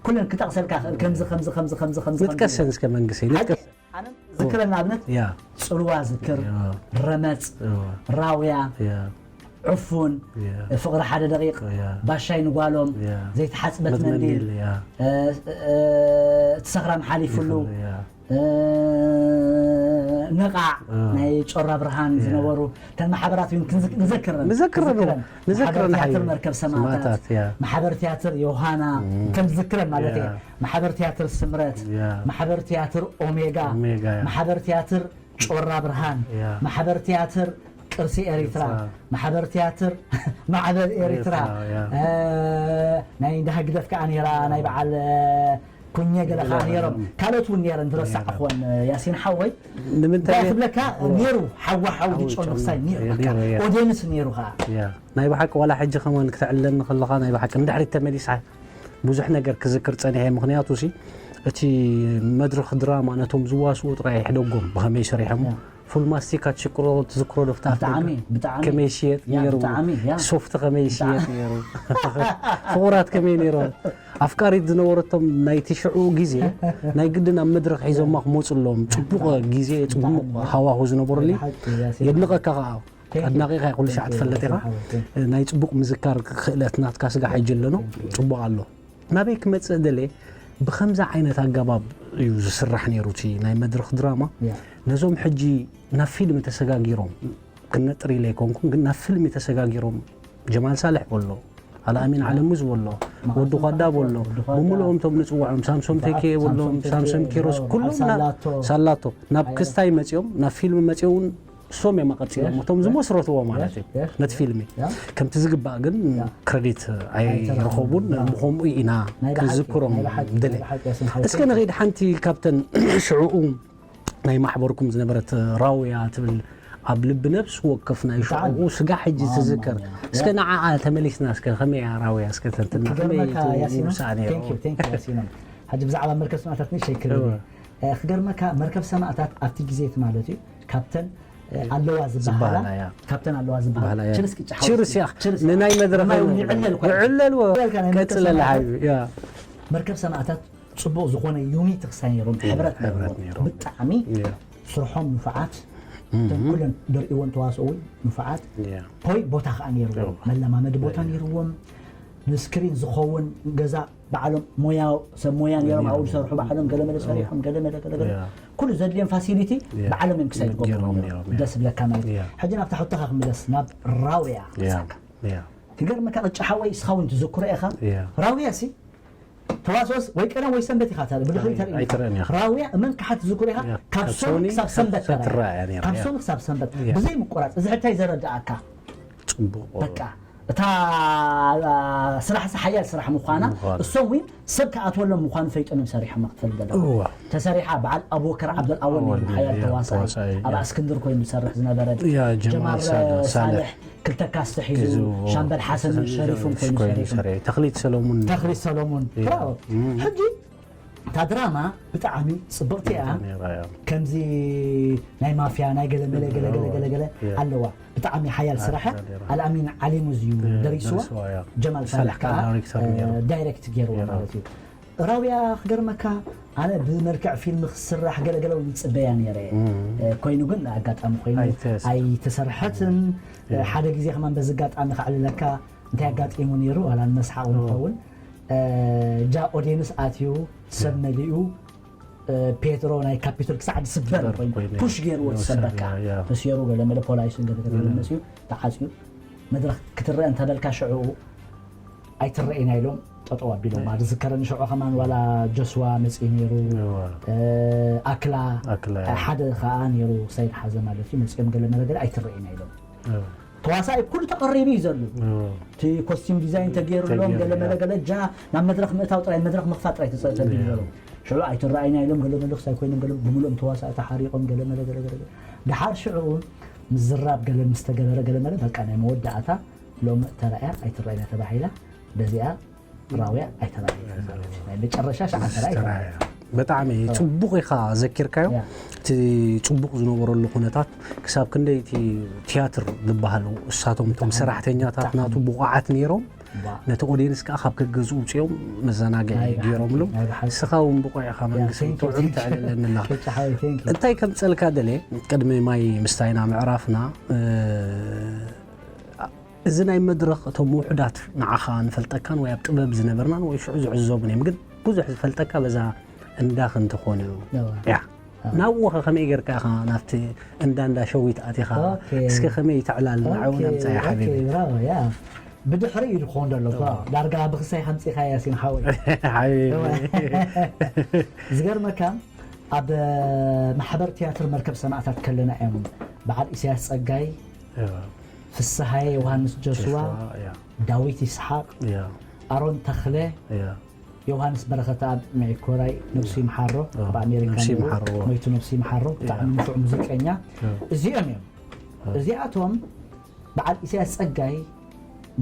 ኩለን ክጠቕሰልካ ክእል ከምዚ ከምዚ ከምዚ ከምዚ ከምዚ ንጥቀሰን እስከ መንግሰይ ንጥቀስ ኣነ ዝክረን ንኣብነት ያ ጽልዋ ዝክር ያ። ረመጽ ያ። ራውያ ያ። ዕፉን ያ። ፍቕሪ ሓደ ደቂቕ ያ። ባሻይ ንጓሎም ያ። ዘይተሓፅበት መት መንዲል መንዲል ያ። እ፣ እ፣ እቲ ሰኽራም ሓሊፉሉ ያ። እ፣ ነቓዕ እ። ናይ ጮራ ብርሃን ያ። ዝነበሩ እተን ማሕበራት እውን ክንዝ- ንዘክረን ንዘክረን ንዘክረን። ንዘክረን ማሕበር ሓይሉ። ትያትር መርከብ ሰማእታት ሰማእታት፣ ያ። ማሕበር ትያትር ዮሃና ከም ዝክረን ማለት እየ ያ። ማሕበር ትያትር ስምረት ያ። ማሕበር ትያትር ኦሜጋ ኦሜጋ፣ ያ። ማሕበር ትያትር ጮራ ብርሃን ያ። ማሕበር ትያትር ቅርሲ ኤሪትራ ኤሪትራ። ማሕበር ትያትር ማዕበል ኤሪትራ ኤሪትራ፣ ያ። እ፣ ናይ እንዳ ህግደፍ ከዓ ነይራ ናይ በዓል እ፣ ኩኘ ገለ ከዓ ነይሮም ካልኦት እውን ነይረን ዝረሳዕኽወን እ፣ ያሲን ሓወይ ንምንታይ እንታይ ክብለካ ነይሩ ሓዋ ሓዊ ሓዊ ዝጨኑ ጨኑ ክሳይ ነይሩ ነይሩ፣ በቃ ያ። ኦዲየንስ ነይሩ ከዓ ያ ናይ ብሓቂ ዋላ ሕጂ ከማን ክትዕለኒ ከለኻ ናይ ብሓቂ ንድሕሪት ተመሊሳ ብዙሕ ነገር ክዝክር ጸኒሐ ምክንያቱ ሲ እቲ መድረኽ ድራማ ነቶም ዝዋስኡ ጥራይ ይሕደጎም ብኸመይ ሰሪሖም ያ። ፉል ማስቲካ ትሽቅሮ ትዝክሮ ዶ ፍታ ብጣዕሚ ብጣዕሚ ከመይ ሽየጥ ያ፣ ነይሩ ብጣዕሚ፣ ያ። ሶፍቲ ከመይ ሽየጥ ነይሩ ፍቑራት ከመይ ነይሮም ኣፍቃሪት ዝነበረቶም ናይ ትሽዑ ግዜ ናይ ግድን ኣብ መድረኽ ሒዞማ ክመፁ ኣለዎም ፅቡቕ ግዜ ፅቡቕ ሃዋሁ ዝነበሩሉ ሓቂ፣ ያ፣ ሲ- የድንቐካ ከዓ Thank you. ኣድናቒኻ ኩሉ ሻዕ Thank you. ትፈልጥ ኢኻ Thank you. ናይ ፅቡቕ ምዝካር ክእለት ናትካ ስጋ ሕጂ ኣለኖ ፅቡቕ ኣሎ ናበይ ክመፅእ ደለ ብኸምዚ ዓይነት ኣገባብ እዩ ዝስራሕ ነይሩ እቲ ናይ መድረኽ ድራማ ያ። ነዞም ሕጂ ናብ ፊልም ተሰጋጊሮም ክነጥር ኢለ ኣይኮንኩን ግን ናብ ፊልም ተሰጋጊሮም ጀማል ሳልሕ በሎ ኣልኣሚን ዓለሙ ዝበሎ ወዲ ኳዳ በሎ ወዲ ኳዳ። ብምልኦም ቶም ንፅውዖም ሳምሶም ቴኬ በሎም ሳምሶም ቴኬ፣ ሳምሶም ኪሮስ ኖ፣ ኩሎም ሳላቶ። ሳላቶ ናብ ክስታይ መፂኦም ናብ ፊልም መፂኦም እሶም እዮም ኣቐፂሎም Yes, እቶም yes. ዝመስረትዎ ማለት እዩ Yes, yes. ነቲ ፊልሚ Yeah. ከምቲ ዝግባእ ግን Yeah. ክረዲት ኣይረኸቡን Yeah. ብኸምኡ ኢና ናይ ብሓቂ፣ ክዝክሮም ናይ ብሓቂ፣ ድለ ናይ ብሓቂ፣ ያሲን ሓወይ። እስከ ንኸይድ ሓንቲ ካብተን ሽዕኡ ናይ ማሕበርኩም ዝነበረት ራውያ ትብል ኣብ ልቢ ነብሲ ወከፍ ናይ ብጣዕሚ። ሽዕኡ ስጋ ሕጂ ማማ ትዝከር ያ። እስከ ያ። ንዓኣ ተመሊስና እስከ ከመይ እያ ራውያ እስከ ተንትና ከመይ ክገርመካ ያሲኖ ውሳእ ነይሩ thank you thank you ያሲኖ ሕጂ ብዛዕባ መርከብ ሰማእታት ንእሽተይ ክብል እወ። እ፣ ክገርመካ መርከብ ሰማእታት ኣብቲ ግዜ እቲ ማለት እዩ ካብተን እ፣ ኣለዋ ዝበሃላ ዝበሃላ፣ ያ። ካብተን ኣለዋ ዝበሃላ ዝበሃላ፣ ያ። ችርስ ቅጫ ችርስ፣ ያ። ችርስ ንናይ መድረኽ ማይ እውን ይዕለል እኮ። ይዕለል፣ ወ-፣ ይዕለል፣ ናይ መርከብ ቀጽለላ፣ ሰማእታት ሓቢቢ፣ ያ። መርከብ ሰማእታት ጽቡቕ ዝኾነ ዩኒቲ ክሳይ ነይሮም ሕብረት ሕብረት ነይሮም ነይሮም። ብጣዕሚ ያ። ስርሖም ንፉዓት እተን ኩለን ደርእዎን ተዋስኦ እውን ንፉዓት ያ። ፖይ ቦታ ከዓ ነይርዎም ያ። መለማመዲ ቦታ ነይርዎም ንስክሪን ዝኸውን ገዛ ባዕሎም ሞያ ሰብ ሞያ ነይሮም ኣብኡ ዝሰርሑ ባዕሎም ገለመለ ሰሪሖም ገለመለ ገለመለ ኩሉ ዘድልዮም ፋሲሊቲ ባዕሎም እዮም ክሳይ ገሮም ደስ ብለካ ማለት ሕጂ ናብታ ሕቶኻ ክምለስ ናብ ራውያ ክገርመካ ቅጫ ሓወይ እስኻ እውን ትዝክሮ ኢኻ ራውያ ሲ ተዋሶስ ወይ ቀደም ወይ ሰንበት ኢኻ ተርኢ ብድሕሪ ተርኢ ራውያ እመን ክሓት ዝክሮ ኢኻ ካብ ሶኒ ክሳብ ሰንበት ተራእያ ካብ ሶኒ ክሳብ ሰንበት ብዘይ ምቁራፅ እዚ ሕታይ ዘረዳእካ ፅቡቅ በቃ እታ ስራሕ ሓያል ስራሕ ምዃና እሶም እውን ሰብ ክኣትወሎም ምዃኑ ፈይጦም እዮም ሰሪሖም ክትፈልጥ ዘለካ ተሰሪሓ በዓል ኣቡበከር ዓብደል ኣወል ሓያል ተዋሳኢ ኣብ እስክንድር ኮይኑ ዝሰርሕ ዝነበረ ጀማል ሳልሕ ክልተ ካስተ ሒዙ ሻምበል ሓሰን ሸሪፍን ኮይኑ ሰሪሑ ተኽሊት ሰሎሙን ተኽሊት ሰሎሙን ሕጂ እታ ድራማ ብጣዕሚ ፅብቕቲ እያ ከምዚ ናይ ማፍያ ናይ ገለመለ ገለገለ ገለገለ ኣለዋ ብጣዕሚ ሓያል ስራሕ ኣልኣሚን ዓሊሙዝ እዩ ደሪስዋ ጀማል ሳልሕ ከዓ ዳይሬክት ገይርዋ ማለት እዩ ራውያ ክገርመካ ኣነ ብመልክዕ ፊልም ክስራሕ ገለገለ ይፅበያ ነይረ ኮይኑ ግን ኣጋጣሚ ኮይኑ ኣይተሰርሐትን ሓደ ግዜ ከማን በዚ ኣጋጣሚ ከዕልለካ እንታይ ኣጋጢሙ ነይሩ ዋላ ንመስሓቕ ንኸውን ጃ ኦዴንስ ኣትዩ ሰብ መሊኡ ፔትሮ ናይ ካፒቶል ክሳዕ ዝስበር ኮይኑ ፑሽ ገይርዎ ዝሰበካ ተስየሩ ገለ መለ ፖላይስን ገለ ገለ መሲኡ ተዓፅዩ መድረክ ክትረአ እንተበልካ ሽዑ ኣይትረአና ኢሎም ጠጠው ኣቢሎም ማለት ዝከረኒ ሽዑ ከማን ዋላ ጆስዋ መፅኡ ነይሩ ኣክላ ሓደ ከዓ ነይሩ ሰይድ ሓዘ ማለት እዩ መፅኦም ገለ መለ ገለ ኣይትረአና ኢሎም ተዋሳኢ ኩሉ ተቐሪቡ እዩ ዘሎ እቲ ኮስቲም ዲዛይን ተገይሩሎም ገለ መለ ገለ ጃ ናብ መድረክ ምእታው ጥራይ መድረክ ምኽፋት ጥራይ ተቢሉ ዘሎ ሽዑ ኣይትረኣይና ኢሎም ገለ መለ ክሳይ ኮይኖም ገለ ብምሉኦም ተዋሳኢ ተሓሪቆም ገለ መለ ገለ ገለ ድሓር ሽዑ ምዝራብ ገለ ምስ ተገበረ ገለ መለ በቃ ናይ መወዳእታ ሎሚ ተራእያ ኣይትረኣይና ተባሂላ በዚኣ ራውያ ኣይተራእየት ማለት እዩ ናይ መጨረሻ ሸዓተ ራእይ ተራእያ ብጣዕሚ ፅቡቕ ኢኻ ዘኪርካዮ እቲ ፅቡቕ ዝነበረሉ ኩነታት ክሳብ ክንደይ እቲ ትያትር ዝበሃል እሳቶም እቶም ሰራሕተኛታት ናቱ ብቑዓት ነይሮም ነቲ ኦዲየንስ ከዓ ካብ ከገዝኡ ውፅኦም መዘናግዒ ገይሮምሉ እስኻ እውን ብቑዕ ኢኻ መንግስቲ ጥዑም ተዕልለኒ ኣለኻ እንታይ ከምፀልካ ደለ ቅድሚ ማይ ምስታይና ምዕራፍና እዚ ናይ መድረኽ እቶም ውሑዳት ንዓኻ ንፈልጠካን ወይ ኣብ ጥበብ ዝነበርናን ወይ ሽዑ ዝዕዘቡን እዮም ግን ብዙሕ ዝፈልጠካ በዛ እንዳ ክንትኾኑ ያ ናብኡ ኸ ከመይ ጌርካ ኢኻ ናብቲ እንዳ እንዳ ሸዊት ኣቲኻ እስከ ከመይ ተዕላል ንዓው ናምፃያ ሓቢቢ ብድሕሪ እዩ ዝኸውን ዘሎ ዳርጋ ብክሳይ ከምፂኻያ ሲን ሓወይ ሓቢቢ ዝገርመካ ኣብ ማሕበር ትያትር መርከብ ሰማእታት ከለና እዮም በዓል ኢሳያስ ጸጋይ ፍስሃየ ዮሃንስ ጆስዋ ዳዊት ይስሓቅ ኣሮን ተኽለ ዮሃንስ በረኸት ኣብ መዒኮራይ ነብሱ ይምሓሮ ኣብ ኣሜሪካ ሞይቱ ነብሱ ይምሓሮ ብጣዕሚ ንፉዕ ሙዚቀኛ እዚኦም እዮም እዚኣቶም በዓል ኢሳያስ ጸጋይ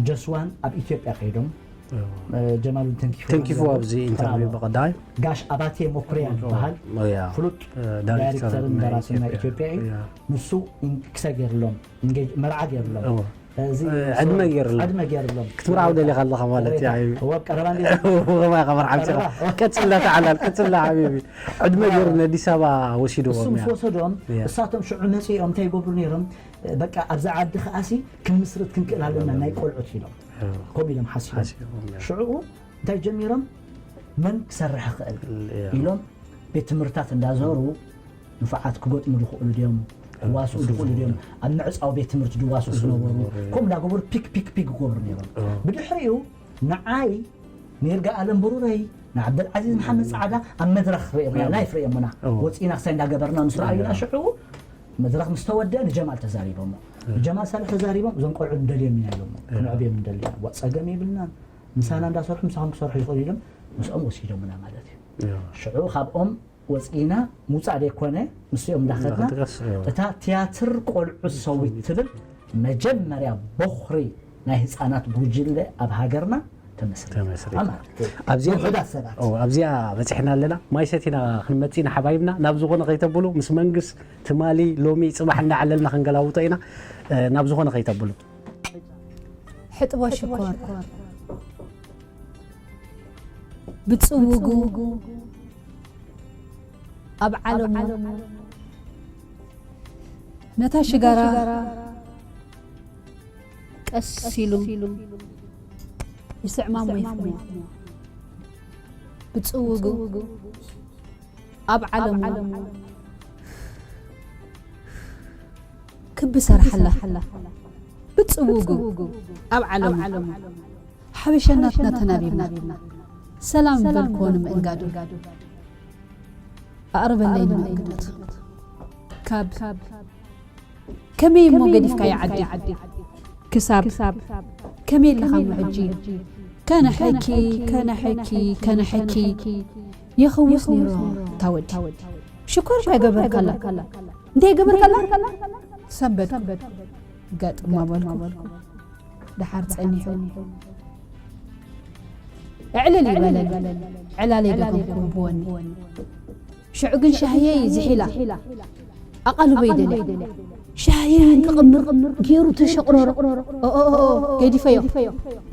ጀስዋን ኣብ ኢትዮጵያ ከይዶም ጀማሉን ተንኪፉ ተንኪፉ ኣብዚ ኢንተርቪው ብቐዳይ ጋሽ ኣባቴ ሞኩሪያ ዝበሃል ፍሉጥ ዳይሬክተርን ደራስን ናይ ኢትዮጵያ እዩ ንሱ ክሳይ ገይርሎም መርዓ ገይርሎም ዕድመ ገይርሎም ዕድመ ገይርሎም ክትምርዓው ደሊኻ ኣለኻ ማለት እዩ ኣብ ቀረባ እንዴ ከማይ ከመርዓም ቀጽላ ተዓላል ቀጽላ ሓቢቢ ዕድመ ገይሩ ነዲስ ኣበባ ወሲድዎም ምስ ወሰዶም እሳቶም ሽዑ መፂኦም እንታይ ይገብሩ ነይሮም በቃ ኣብዛ ዓዲ ከኣሲ ክንምስርት ክንክእል ኣለና ናይ ቆልዑት ኢሎም ከምኡ ኢሎም ሓሲቦም ሽዑኡ እንታይ ጀሚሮም መን ክሰርሕ ይኽእል ኢሎም ቤት ትምህርታት እንዳዞሩ ንፉዓት ክገጥሙ ዝኽእሉ ድዮም ክዋስኡ ዝኽእሉ ድዮም ኣብ ምዕፃው ቤት ትምህርቲ ዝዋስኡ ዝነበሩ ከምኡ እንዳገበሩ ፒክ ፒክ ፒክ ክገብሩ ነይሮም ብድሕሪኡ ንዓይ ንይርጋ ኣለም ብሩረይ ንዓብደልዓዚዝ መሓመድ ፃዕዳ ኣብ መድረኽ ርኦምና ላይፍ ርኦምና ወፂና ክሳይ እንዳገበርና ምስ ረኣዩና ሽዑ መድረኽ ምስ ተወደአ ንጀማል ተዛሪቦሞ ንጀማል ሳልሕ ተዛሪቦም እዞም ቆልዑ ንደልዮም ኢና ኢሎሞ ክንዕብዮም ንደሊ ኢና ዋ ፀገም የብልናን ምሳና እንዳሰርሑ ምሳኹም ክሰርሑ ይኽእሉ ኢሎም ምስኦም ወሲዶምና ማለት እዩ ሽዑ ካብኦም ወፂና ምውፃእ ዘይኮነ ምስኦም እንዳኸድና እታ ትያትር ቆልዑ ሰዊት ትብል መጀመርያ ቦኽሪ ናይ ህፃናት ጉጅለ ኣብ ሃገርና ተመስሪታ ማለት እዩ። ኣብዚኣ ውሑዳት ሰባት ኣብዚኣ በፂሕና ኣለና። ማይ ሰቲና ክንመፅእ ኢና ሓባይብና። ናብ ዝኾነ ከይተብሉ ምስ መንግስ ትማሊ ሎሚ ፅባሕ እንዳዓለልና ክንገላውጦ ኢና። ናብ ዝኾነ ከይተብሉ። ሕጥቦ ሽኮር ብፅውጉ ኣብ ዓለሙ ነታ ሽጋራ ቀስ ኢሉ ይስዕማሞ ይፍሞ ብጽውጉ ኣብ ዓለሙ ክቢ ሰርሓላ ብጽውጉ ኣብ ዓለሙ ሓበሻ ናትና ተናቢብና ሰላም በልክዎ ንምእንጋዱ ኣቕርበለይ ንምእንግደቱ ካብ ከመይ እሞ ገዲፍካዮ ዓዲ ክሳብ ከመይ ኣለኻ እሞ ሕጂ ከነሐኪ ከነሐኪ ከነሐኪ የኽውስ ነይሩ እታ ወዲ ሽኮር እኳ ይገበርካላ እንታይ ይገበርካላ ሰንበድኩ ገጥማ በልኩ ደሓር ጸኒሑ ዕልል ይበለል ዕላለይ ደኸምኩ ብወኒ ሽዑ ግን ሻህየይ ዝሒላ ኣቓልቦይ ደልያ ሻህየይ እንቅቕምር ገይሩ ተሸቕረሮ ገዲፈዮ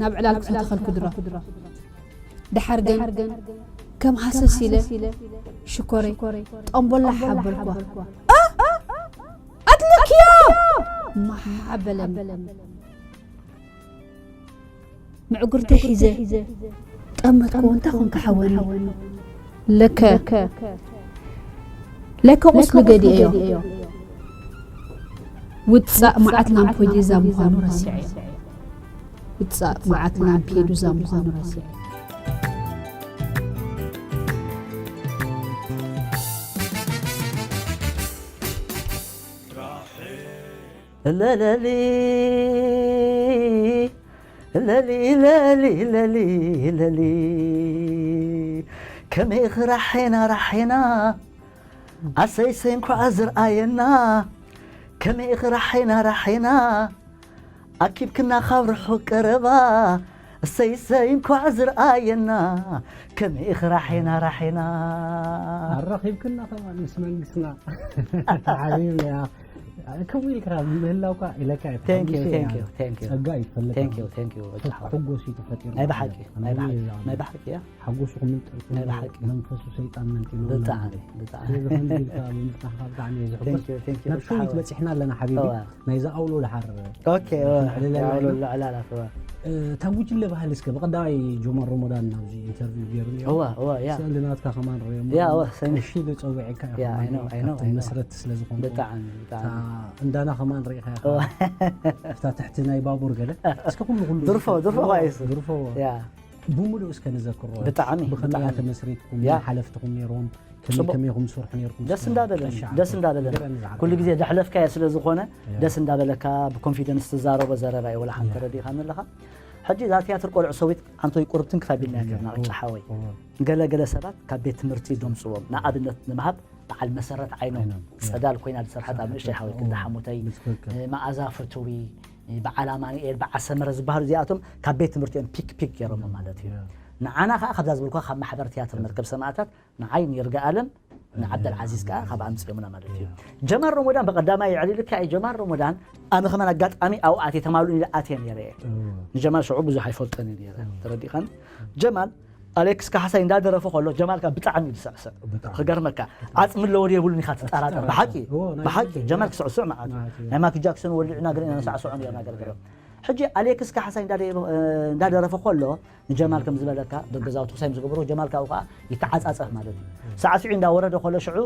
ናብ ዕላል ክሰተኸልኩ ድሮ ድሓር ግን ከም ሃሰስ ኢለ ሽኮረይ ጠምቦላ ሓበልኳ ኣትልክዮ ማሓበለኒ ምዕጉርተይ ሒዘ ጠመትኩዎ እንታይ ኾንካ ሓወኒ ለከ ለከ ቁስሉ ገዲኤዮ ውፃእ መዓት ላምፖዲዛ ምዃኑ ረሲዐዮ ውፃእ መዓት ላምፔዱዛ ምዃኑ ረሲዐዮ ለለሊ ለሊ ለሊ ለሊ ለሊ ከመይ ራሒና ራሒና ኣሰይሰይ እንኳዕ ዝርኣየና ከመይ ራሒና ራሒና ኣኪብክና ካብ ርሑቕ ቀረባ እሰይሰይ እንኳዕ ዝርኣየና ከመይ ራሒና ራሒና ኣራኺብክና ከማን ምስ መንግስትና ሓቢብና ከምኡ ኢልካ ምህላውካ ኢለካ Thank you, thank you, thank you. ጸጋ ይፈልጥ Thank you, thank you. ሕጎስ እዩ ተፈጢሩ ናይ ብሓቂ ናይ ብሓቂ ናይ ብሓቂ እያ ሓጎሱ ክምንጠልኩ ናይ ብሓቂ። መንፈሱ ሰይጣን መንጢሉ ብጣዕሚ ብጣዕሚ ስለዚ ከምዚ ኢልካ ብምፍታሕካ ብጣዕሚ እየ ዝሕጎስ Thank you, thank you. ናብ ሸዊት በፂሕና ኣለና ሓቢቢ እዋ። ናይዚ ኣውሎ ድሓር ኦኬ እዋ። ዕልል ያው ኣይበልና። ዕላላት እዋ። እታ ጉጅለ ባህሊ እስከ ብቐዳማይ ጆማር ሮሞዳን ናብዚ ኢንተርቪው ገይሩ ነይሩ እዋ እዋ ያ ስእሊ ናትካ ከማን ርኦም ያ እዋ ሰኒ ቀሺ ኢሉ ፀዊዕካ ያ፣ I know, I know, I know. መስረት ስለ ዝኾንኩ ብጣዕሚ ብጣዕሚ እንዳና ከማን ርኢኻ ኢኻ እዋ እታ ትሕቲ ናይ ባቡር ገለ እስከ ኩሉ ኩሉ ድርፎ ድርፎ ኳይሱ ድርፎ ያ ብምሉእ እስከ ንዘክሮ ብጣዕሚ ብኸመይ ብጣዕሚ ተመስሪትኩም ያ። ሓለፍትኩም ነይሮም ከመይ ጽቡቕ። ከመይ ኢኹም ትሰርሑ ነይርኩም ደስ እንዳበለኒ ቀሺ ደስ ዓርከይ። እንዳበለኒ ንገረኒ ዝዓርከይ። ኩሉ ግዜ ዘሕለፍካዮ ስለ ዝኾነ ያ። ደስ እንዳበለካ ብኮንፊደንስ ትዛረቦ ዘረባ እዩ ወላ ሓንቲ ያ። ተረዲእካ ኣለኻ ሕጂ እዛ ቲያትር ቆልዑ ሰዊት ኣንቶይ ቁርብ ትንክፍ ኣቢልና ነርና ቅጫ ሓወይ እዎ። ገለ ገለ ሰባት ካብ ቤት ትምህርቲ ደምፅዎም ንኣብነት ንምሃብ በዓል መሰረት ዓይኖም ዓይኖም። ፀዳል ኮይና ዝሰርሐት ኣብ ንእሽተይ ሓወይ ክንዲ ሓሙተይ ብትክክል መኣዛ ፍትዊ በዓል ኣማኑኤል በዓል ሰመረ ዝበሃሉ እዚኣቶም ካብ ቤት ትምህርቲ እዮም ፒክ ፒክ ገይሮም ማለት እዩ ንዓና ከዓ ካብዛ ዝበልኳ ካብ ማሕበር ቲያትር መርከብ ሰማእታት ንዓይ ንይርጋኣለም ንዓብደልዓዚዝ ከዓ ካብ ኣምፅኦምና ማለት እዩ ጀማል ሮሞዳን ብቐዳማይ የዕሊልካ እዩ ጀማል ሮሞዳን ኣነ ከማን ኣጋጣሚ ኣብኡ ኣትየ ተማልኡ ኢለ ኣትየ ነይረ እየ ንጀማል ሽዑ ብዙሕ ኣይፈልጦን እዩ ነይረ ተረዲኻን ጀማል ኣሌክስ ካሕሳይ እንዳደረፈ ከሎ ጀማል ከዓ ብጣዕሚ እዩ ዝስዕስዕ ብጣዕሚ። ክገርመካ ዓፅሚ ኣለዎ ድየብሉን ኢኻ ትጠራጠር ብሓቂ እዎ፣ ናይ ብሓቂ ብሓቂ። ጀማል ክስዕስዕ መዓት እዩ መዓት እዩ። ናይ ማይክል ጃክሰን ወሊዑና ግን ኢና ንሳዕስዖ ነርና ገርገረ ሕጂ ኣሌክስ ካሕሳይ እንዳደ- እንዳደረፈ ከሎ ንጀማል ከም ዝበለካ ደገዛውቲ ክሳይ ዝገብሮ ጀማል ካብኡ ከዓ ይተዓፃፀፍ ማለት እዩ ሳዕስዑ እንዳወረደ ከሎ ሽዑ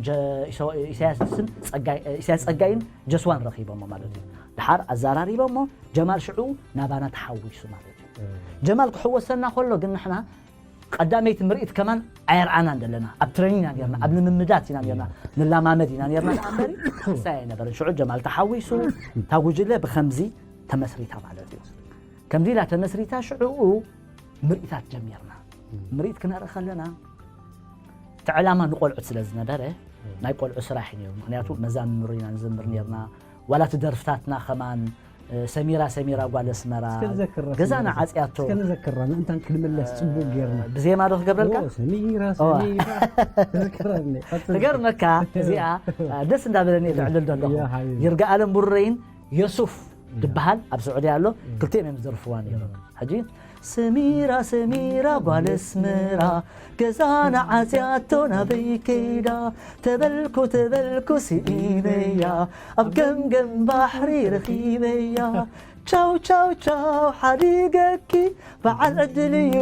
ጀ- ኢሰ- ኢሳያስን ጸጋይ- ኢሳያስ ጸጋይን ጀስዋን ረኺቦሞ ማለት እዩ ድሓር ኣዘራሪቦሞ ጀማል ሽዑ ናባና ተሓዊሱ ማለት እዩ ጀማል ክሕወሰና ከሎ ግን ንሕና ቀዳመይቲ ምርኢት ከማን ኣየርኣናን ዘለና ኣብ ትሬኒንግ ኢና ነርና ኣብ ልምምዳት ኢና ነርና ንላማመድ ኢና ነርና እምበሪ ክሳይ ኣይነበረን ሽዑ ጀማል ተሓዊሱ እታ ጉጅለ ብከምዚ ተመስሪታ ማለት እዩ ከምዚ ኢላ ተመስሪታ ሽዑኡ ምርኢታት ጀሚርና ምርኢት ክነርኢ ከለና እቲ ዕላማ ንቆልዑት ስለ ዝነበረ ናይ ቆልዑ ስራሕ እዩ ነይሩ ምክንያቱ መዛምር ኢና ንዘምር ነርና ዋላ እቲ ደርፍታትና ከማን ሰሚራ ሰሚራ ጓል ኣስመራ እስከ ንዘክራ ገዛና ሰሚራ። ዓፅያቶ እስከ ንዘክራ ምእንታን ክንምለስ ፅቡቅ ጌርና ብዜማ ዶ ክገብረልካ ኦ፣ ሰሚራ ኦ። ሰሚራ ትዝክረኒ ቀፅል። ክገርመካ እዚኣ ደስ እንዳበለኒ እየ ተዕልል ዘለኹ ያ፣ ሓቢቢ። ይርጋኣለም ቡረይን የሱፍ ዝበሃል ኣብ ስዑድያ ኣሎ ክልቲኦም እዮም ዝደርፍዋ ነይሮም ሕጂ ሰሚራ ሰሚራ ጓል ኣስመራ ገዛና ዓፅያቶ ናበይ ከይዳ ተበልኩ ተበልኩ ስኢነያ ኣብ ገምገም ባሕሪ ረኺበያ ቻው ቻው ቻው ሓዲገኪ በዓል ዕድል እዩ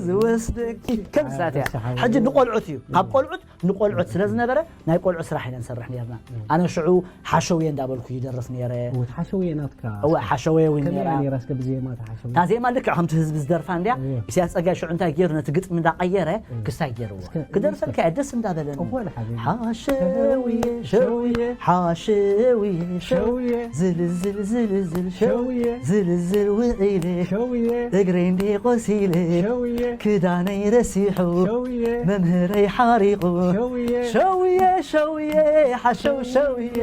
ዝወስደኪ። ከምሳት እያ። ደስ ሓወይ። ሕጂ ንቆልዑት እዩ። ካብ ቆልዑት ንቆልዑት ስለ ዝነበረ ናይ ቆልዑ ስራሕ ኢና ንሰርሕ ነርና። ኣነ ሽዑ ሓሸውየ እንዳበልኩ ይደርፍ ነረ። ወት ሓሸውየ ናትካ። እወ ሓሸውየ እውን ከመይ ነራ። እያ ነይራ እስከ ብዜማ ተሓሸው? እታ ዜማ ልክዕ ከምቲ ህዝቢ ዝደርፋ እንድያ። እወ። ኢሳያስ ጸጋይ ሽዑ እንታይ ገይሩ ነቲ ግጥሚ እንዳቐየረ ክሳይ ገይርዎ። እስከ ክደርፈልካ እየ ደስ እንዳበለኒ። እወ ሓቢቢ። ሓሸውየ ሸውየ ሓሸውየ ሸውየ ዝልዝል ዝልዝል ሸው ሸውየ ዝልዝል ውዒለ ሸውየ እግረይ እንዴ ቆሲለ ሸውየ ክዳነይ ረሲሑ ሸውየ መምህረይ ሓሪቑ ሸውየ ሸውየ ሸውየ ሓሸው ሸውየ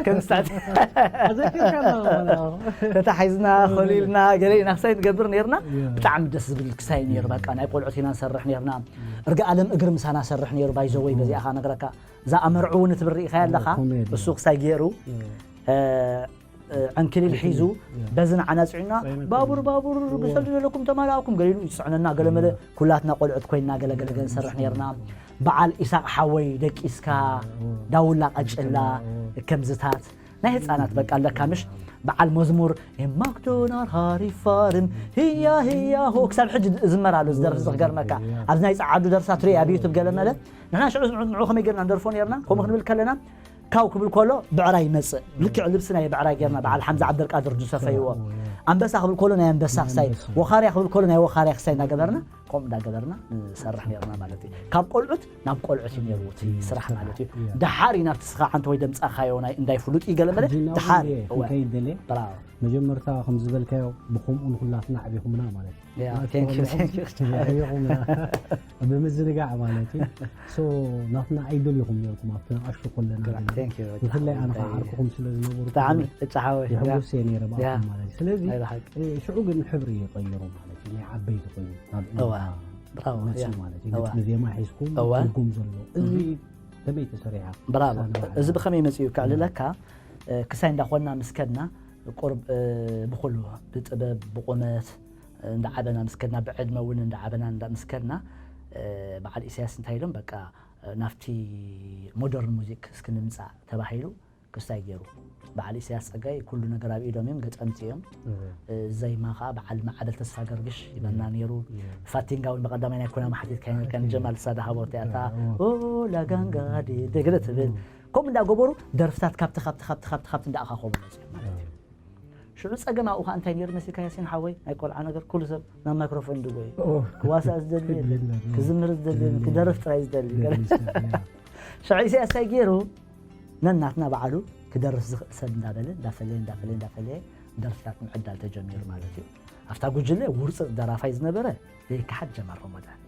ከምሳት ኣዘኪርካ ኣለኻ ማለት እዩ። ተታሒዝና ኮሊልና ገለ ኢና ክሳይ ንገብር ነርና። ያ። ብጣዕሚ ደስ ዝብል ክሳይ ነይሩ። በቃ ናይ ቆልዑት ኢና ንሰርሕ ነርና። እርጋ ኣለም እግሪ ምሳና ሰርሕ ነይሩ። ባይዘወይ በዚኣኻ ነግረካ እዛ ኣመርዕው ንትብል ርኢኻ ኣለኻ። ኮሜዲ። እሱ ክሳይ ገይሩ እ፣ እ፣ ዕንክሊል ሒዙ በዚ ንዓና ጽዕና ባቡር ባቡር ብሰብ ዘለኩም ተማላእኩም ገሊሉ ይጽዕነና። ገለመለ ኩላትና ቆልዑት ኮይና ገለገለ ገለ ንሰርሕ ነርና። በዓል ኢሳቅ ሓወይ ደቂስካ ዳውላ ቀጭላ ከምዝታት ናይ ህፃናት በቃ ኣለካ ምሽ በዓል መዝሙር ማክዶናል ሃሪፋርም ህያ ህያ ሆ ክሳብ ሕጂ ዝመር ኣሎ ዝደርፍ ዝኽገርመካ ኣብዚ ናይ ፀዓዱ ደርሳ ትርኢ ኣብ ዩቱብ ገለመለ ንሕና ሽዑ ንዑ ከመይ ገርና ንደርፎ ነርና ከምኡ ክንብል ከለና ካው ክብል ከሎ ብዕራይ ይመጽእ ልክዕ ልብሲ ናይ ብዕራይ ገርና በዓል ሓምዛ ዓብደልቃድር ዝሰፈይዎ ኣንበሳ ክብል ከሎ ናይ ኣንበሳ ክሳይ ወኻርያ ክብል ከሎ ናይ ወኻርያ ክሳይ እናገበርና ከምኡ እንዳገበርና ንሰርሕ ነርና ማለት እዩ። ካብ ቆልዑት ናብ ቆልዑት እዩ ነይሩ እቲ ስራሕ ማለት እዩ። ደሓር ኢና ኣብቲ ስኻ ዓንተ ወይ ደምጻኻዮ ናይ እንዳይ ፍሉጥ እዩ ገለ መለ ደሓር እወ ክንከይድ ደለ ብራዎ መጀመርታ ከም ዝበልካዮ ብከምኡ ንኩላትና ዓቢኹምና ማለት እዩ። ያ፣ thank you, thank you። ዓቢኹምና ብምዝንጋዕ ማለት እዩ። ሶ ናትና ኣይዶል ኢኹም ነርኩም ኣብቲ ንኣሽቱ ከለና Correct, ገና thank you። ብፍላይ ኣነ ከዓ ዓርክኹም ስለ ዝነበሩ ብጣዕሚ እጫሓወ የሕጉስ እየ ነይረ ብኣኹም ማለት እዩ። ስለዚ ናይ ብሓቂ እ፣ ሽዑ ግን ሕብሪ ይቐይሩ ማለት እዩ። ናይ ዓበይቲ ኮይኑ ናብ እዋ ዕምራ ብራዎ መፅኡ ያ ማለት እዩ። እዋ ግጥሚ ዜማ ሒዝኩም እዋ ትርጉም ዘሎ እዚ ከመይ ተሰሪሓ ብራቮ ሳንባ እዚ ብኸመይ መፅኡ ከዕልለካ እ፣ ክሳይ እንዳኾንና ምስ ከድና ቁርብ እ፣ ብኩሉ ብጥበብ ብቁመት እ፣ እንዳዓበና ምስ ከድና ብዕድመ እውን እንዳዓበና እንዳ- ምስ ከድና እ፣ በዓል ኢሳያስ እንታይ ኢሎም በቃ እ፣ ናብቲ ሞደርን ሙዚክ እስክንምፃእ ተባሂሉ ክስታይ ገይሩ በዓል ኢሳያስ ፀጋይ ኩሉ ነገር ኣብ ኢዶም እዮም ገጠምቲ እዮም እ፣ ዘይማ ከዓ በዓል ማዕበል ተስፋ ገርግሽ ይበና ነይሩ ፋቲንጋ እውን ብቀዳማይ ናይ ኩናማ ሓቲትካ ነርካ ንጀማል ሳዳ ሃቦ እቲኣታ ኦ ላጋንጋ ዴ- ደገለ ትብል ከምኡ እንዳገበሩ ደርፍታት ካብቲ ካብቲ ካብቲ ካብቲ ካብቲ እንዳኣኻኸቡ መፅኦም ማለት እዩ ሽዑ ፀገም ኣብኡ ከዓ እንታይ ነይሩ መሲልካ ያሲን ሓወይ ናይ ቆልዓ ነገር ኩሉ ሰብ ናብ ማይክሮፎን ድጎ እዩ ክዋሳእ ዝደሊ የለን ክዝምር ዝደሊ የለን ክደርፍ ጥራይ ዝደሊ ገለ ሽዑ ኢሳያስ እንታይ ገይሩ ነናትና በዓሉ ክደርፍ ዝኽእል ሰብ እንዳበለ እንዳፈለየ እንዳፈለየ እንዳፈለየ ደርፍታት ምዕዳል ተጀሚሩ ማለት እዩ ኣብታ ጉጅለ ውርፅፅ ደራፋይ ዝነበረ ዘይከሓድ ጀማል ረመዳን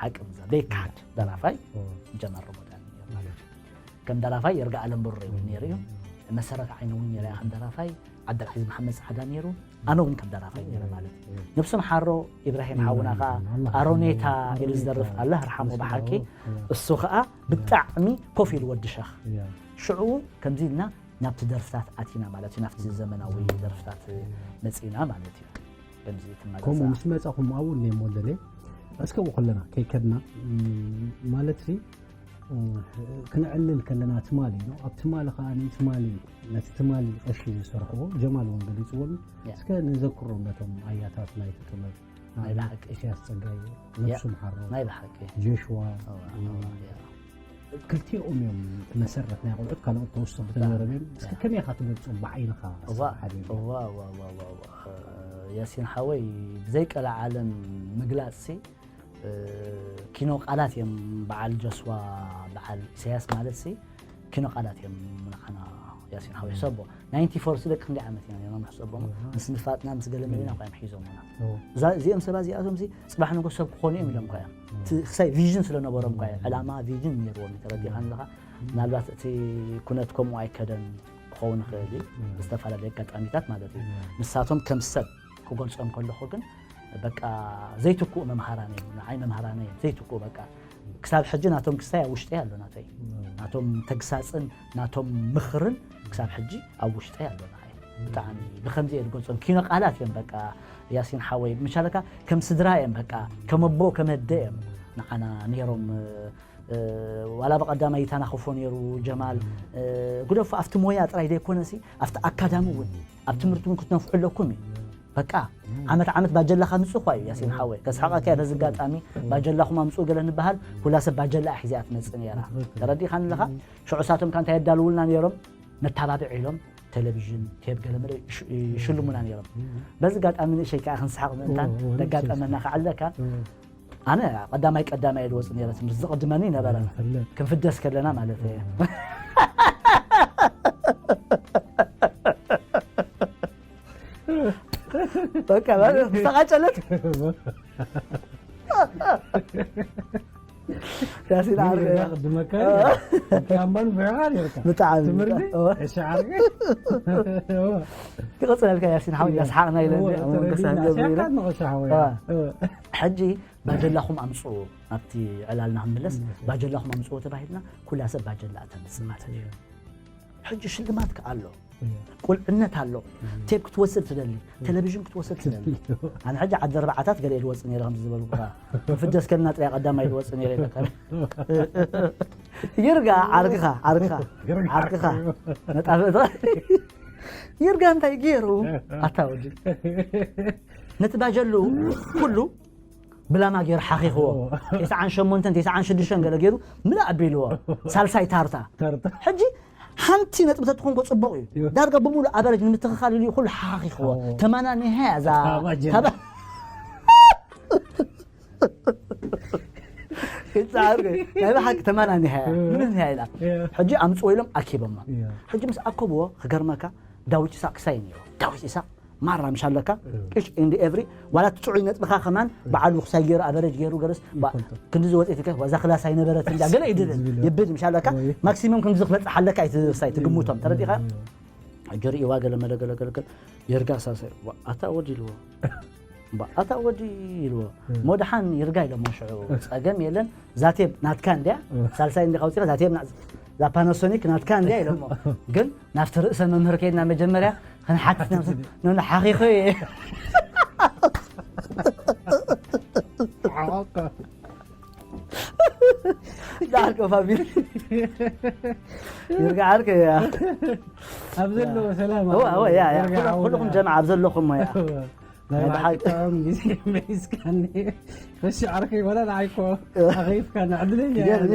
ሓቂ ምዛብ ዘይከሓድ ደራፋይ ጀማል ረመዳን እዩ ማለት እዩ ከም ደራፋይ ይርጋ ኣለም ብሩር እውን ነይሩ እዩ መሰረት ዓይነ እውን ነይራ ከም ደራፋይ ዓብደልዓዚዝ መሓመድ ፃዕዳ ነይሩ ኣነ እውን ከም ደራፋይ ነይረ ማለት እዩ ነብሶም ሓሮ ኢብራሂም ሓውና ከዓ ኣሮኔታ ኢሉ ዝደርፍ ኣላህ ርሓሙ ብሓቂ እሱ ከዓ ብጣዕሚ ኮፍ ኢሉ ወዲ ሸኽ ሽዑ ከምዚ ኢልና ናብቲ ደርፍታት ኣቲና ማለት እዩ ናብቲ ዘመናዊ ደርፍታት መፂና ማለት እዩ ከምዚ ከምኡ ትመለሳ ምስ መፃኹም ኣብኡ እኒኤ ሞደለ እስከ ብከለና ከይከድና ማለት ሲ ክንዕልል ከለና ትማሊ ነው ኣብ ትማሊ ከዓ ትማሊ ነቲ ትማሊ ቀሺ ዝሰርሕዎ ጀማል እውን ገሊፅዎኒ ያ። እስከ ንዘክሮም ነቶም ኣያታት ናይቲ ጥበብ ናይ ብሓቂ። ኢሳያስ ፀጋይ ነብሱ ምሓሮ ናይ ብሓቂ ጆሽዋ እዋ፣ እዋ፣ ያ። ክልቲኦም እዮም እቲ መሰረት ናይ ቆልዑት ካልኦት ተወሰኹ ተዘረብዮም እስከ ከመይ ኢኻ ትገልፆም ብዓይንኻ እዋ፣ ሓቢቢ እዋ፣ እዋ፣ እዋ፣ እዋ፣ እዋ። ያሲን ሓወይ ብዘይቀለዓለም ምግላፅ ሲ እ፣ ኪኖ ቃላት እዮም በዓል ጆስዋ በዓል ኢሳያስ ማለት ሲ ኪኖ ቃላት እዮም ንዓና ያሲን ሓወይ ሕሰቦ ናይንቲ ፎር ሲ ደቂ ክንደይ ዓመት ኢና ነርና ሕሰቦ ምስ ንፋጥና ምስ ገለ መሊና እኳ እዮም ሒዞምና እዛ- እዚኦም ሰባት እዚኣቶም ሲ ፅባሕ ንጎ ሰብ ክኾኑ እዮም ኢሎም እኳ እዮም እቲ ክሳይ ቪዥን ስለ ነበሮም እኳ እዮም ዕላማ ቪዥን ነይርዎም ተረዲኻን ኣለኻ ምናልባት እቲ ኩነት ከምኡ ኣይከደን ክኸውን ይኽእል እዩ ብዝተፈላለየ ኣጋጣሚታት ማለት እዩ ንሳቶም ከም ሰብ ክገልፆም ከለኹ ግን በቃ ዘይትክኡ መምሃራነ እዮም ንዓይ መምሃራነ እዮም ዘይትክኡ በቃ ክሳብ ሕጂ ናቶም ክስታይ ኣብ ውሽጠይ ኣሎ ናተይ ናቶም ተግሳፅን ናቶም ምኽርን ክሳብ ሕጂ ኣብ ውሽጠይ ኣሎ ንዓይ ብጣዕሚ ብከምዚ እየ ዝገልፆም ኪኖ ቃላት እዮም በቃ ያሲን ሓወይ ምሻለካ ከም ስድራ እዮም በቃ ከም ኣቦ ከም ኣደ እዮም ንዓና ነይሮም ዋላ ብቐዳማይ ይተናኽፎ ነይሩ ጀማል። ግደፎ ኣብቲ ሞያ ጥራይ ዘይኮነሲ ኣብቲ ኣካዳሚ እውን ኣብ ትምህርቲ እውን ክትነፍሑ ኣለኩም እዩ። በቃ ዓመት ዓመት ባጀላኻ ምጽእ እኳ እዩ ያሲን ሓወይ። ከስሓቐካ እያ ነዚ ኣጋጣሚ ባጀላኹም ኣምጽኡ ገለ ንበሃል፣ ኩላ ሰብ ባጀላ ሒዛ እያ ትመጽእ ነይራ። ተረዲእካኒ ኣለኻ? ሽዑ ሳቶም ከ እንታይ የዳልውልና ነይሮም? መታባብዒ ኢሎም ቴሌቪዥን፣ ቴፕ ገለ መለ ይሽ- ይሽልሙና ነይሮም። በዚ ኣጋጣሚ ንእሸይ ከኣ ክንስሓቕ ምእንታን እዎ፣ እዎ፣ ደጋጠመና ንእሸይ። ከዓለካ። እዎ። ኣነ ቀዳማይ ቀዳማይ እየ ዝወጽእ ነይረ፣ ትምህርቲ ዝቕድመኒ ነበረ። እዎ፣ ፈለጥ። ክንፍደስ ከለና ማለት እየ። በቃ ማለት ዝተቓጨለት ያሲን ዓርገ እያ። ቅድመካ እያ። እንቲ ኣምባን ብዕኻ ነርካ። ብጣዕሚ። ትምህርቲ እወ። እሺ ዓርገ። እወ። ክቕጽለልካ ያሲን ሓወይ፣ እወ። እንዳስሓቕና ኢለ እወ፣ እንዲ፣ ኣብ መንጎ ተረዲእና። ሳህን ገብሩ ኢለ። ኣስያካ ንቕሻ ሓወይ። እወ። እወ። ሕጂ ባጀላኹም ኣምጽኡ፣ ኣብቲ ዕላልና ክንምለስ፣ እወ። ባጀላኹም ኣምጽኡ ተባሂልና፣ ኩላ ሰብ ባጀላ ተምጽእ ማለት እዩ። እወ። ሕጂ ሽልማት ከ ኣሎ። እወ። ቁልዕነት ኣሎ። እወ። ቴፕ ክትወስድ ትደሊ፣ እወ። ቴሌቪዥን ክትወስድ ትደሊ። እወ። ኣነ ሕጂ ዓዲ ኣርባዓታት ገለ እየ ዝወጽእ ነይረ፣ ከምዚ ዝበልኩኻ። ፍደስ ከልና ጥራይ ቀዳማይ ዝወጽእ ነይረ ኢለካ። ይርጋ ዓርክኻ፣ ዓርክኻ፣ ይርጋ ዓርክኻ። ዓርክኻ። መጣፍእታ። ይርጋ እንታይ ገይሩ? ኣታ ወዲ። ነቲ ባጀሉ ኩሉ ብላማ ገይሩ ሓኺኽዎ። እወ። ተስዓን ሸሞንተን፣ ተስዓን ሽዱሽተን ገለ ገይሩ ምልእ ኣቢልዎ። ሳልሳይ ታርታ። ታርታ። ሕጂ ሓንቲ ነጥቢ ተትኾንኮ ጽቡቕ እዩ። እወ። ዳርጋ ብምሉእ ኣቨሬጅ ንምትኽኻል ኢሉ ኩሉ ሓኺኽዎ። እወ። ተማናኒሃ እያ እዛ ታባ ጀላ። ታባ- ይጻዓር፣ ናይ ብሓቂ ተማናኒሃ እያ። እወ። ምንም እያ ኢላ። እወ። ሕጂ ኣምጽዎ ኢሎም ኣኪቦማ። እወ። ሕጂ ምስ ኣከብዎ፣ ክገርመካ፣ ዳዊት ኢሳቅ ክሳይ ነይሩ። ዳዊት ኢሳቅ ማራ ምሽ ኣለካ። እም። ኢች ኤንድ ኤቭሪ፣ ዋላ እቲ ጥዑይ ነጥብኻ ከማን እም። በዓሉ ክሳይ ገይሩ፣ ኣቨሬጅ ገይሩ፣ ገለስ፣ ባ-፣ ይፈልጦ። ክንዲ ዝወፅእ ትከ-፣ ዋዛ ክላስ ኣይነበረት እንዳ፣ ገለ ይድልን፣ ዝብል። ይብል ምሽ ኣለካ። ወይ። ማክሲመም ክንዲ ዝክበፅሕ ኣለካ፣ ኣይትሳይ፣ ትግምቶም፣ ተረዲኻ? እም። ሕጂ ርእይዋ፣ ገለ መለ፣ ገለ፣ ገለ፣ ገለ፣ የርጋ ሳሰ፣ ዋ፣ ኣታ ወዲ ኢልዎ። ባ-፣ ኣታ ወዲ ኢልዎ። እም። ሞድሓን ይርጋ ኢሎሞ ሽዑ። ጸገም የለን። ዛቴብ ናትካ እንድያ? እም። ሳልሳይ እንዲኻ ውፂኻ፣ ዛቴብ ና-፣ እዛ ፓናሶኒክ ናትካ እንድያ ኢሎሞ። ግን ናብቲ ርእሰ መምህር ከይድና መጀመርያ ክንሓትት ናብ፣ ሓትት። ኖ፣ ኖ፣ ሓኺኹ እየ። ሓቆካ። ዳርቆ ፋሚሊ። ይርጋ ዓርከ እያ። ኣብ ዘለዎ ሰላም እወ፣ እወ፣ እያ፣ እያ። ይርጋ ኩሉ-፣ ዓወት ኩልኹም እያ። ጀምዓ ኣብ ዘለኹም እያ። እወ። ናይ ናይ ብሓቂ። ብሓቂ ጥዑም ግዜ መሊስካኒ። እሺ፣ ዓርከይ፣ ወላ ንዓይ እኮ ኣኺፍካኒ፣ ዕድለኛ እያ። ይገርም።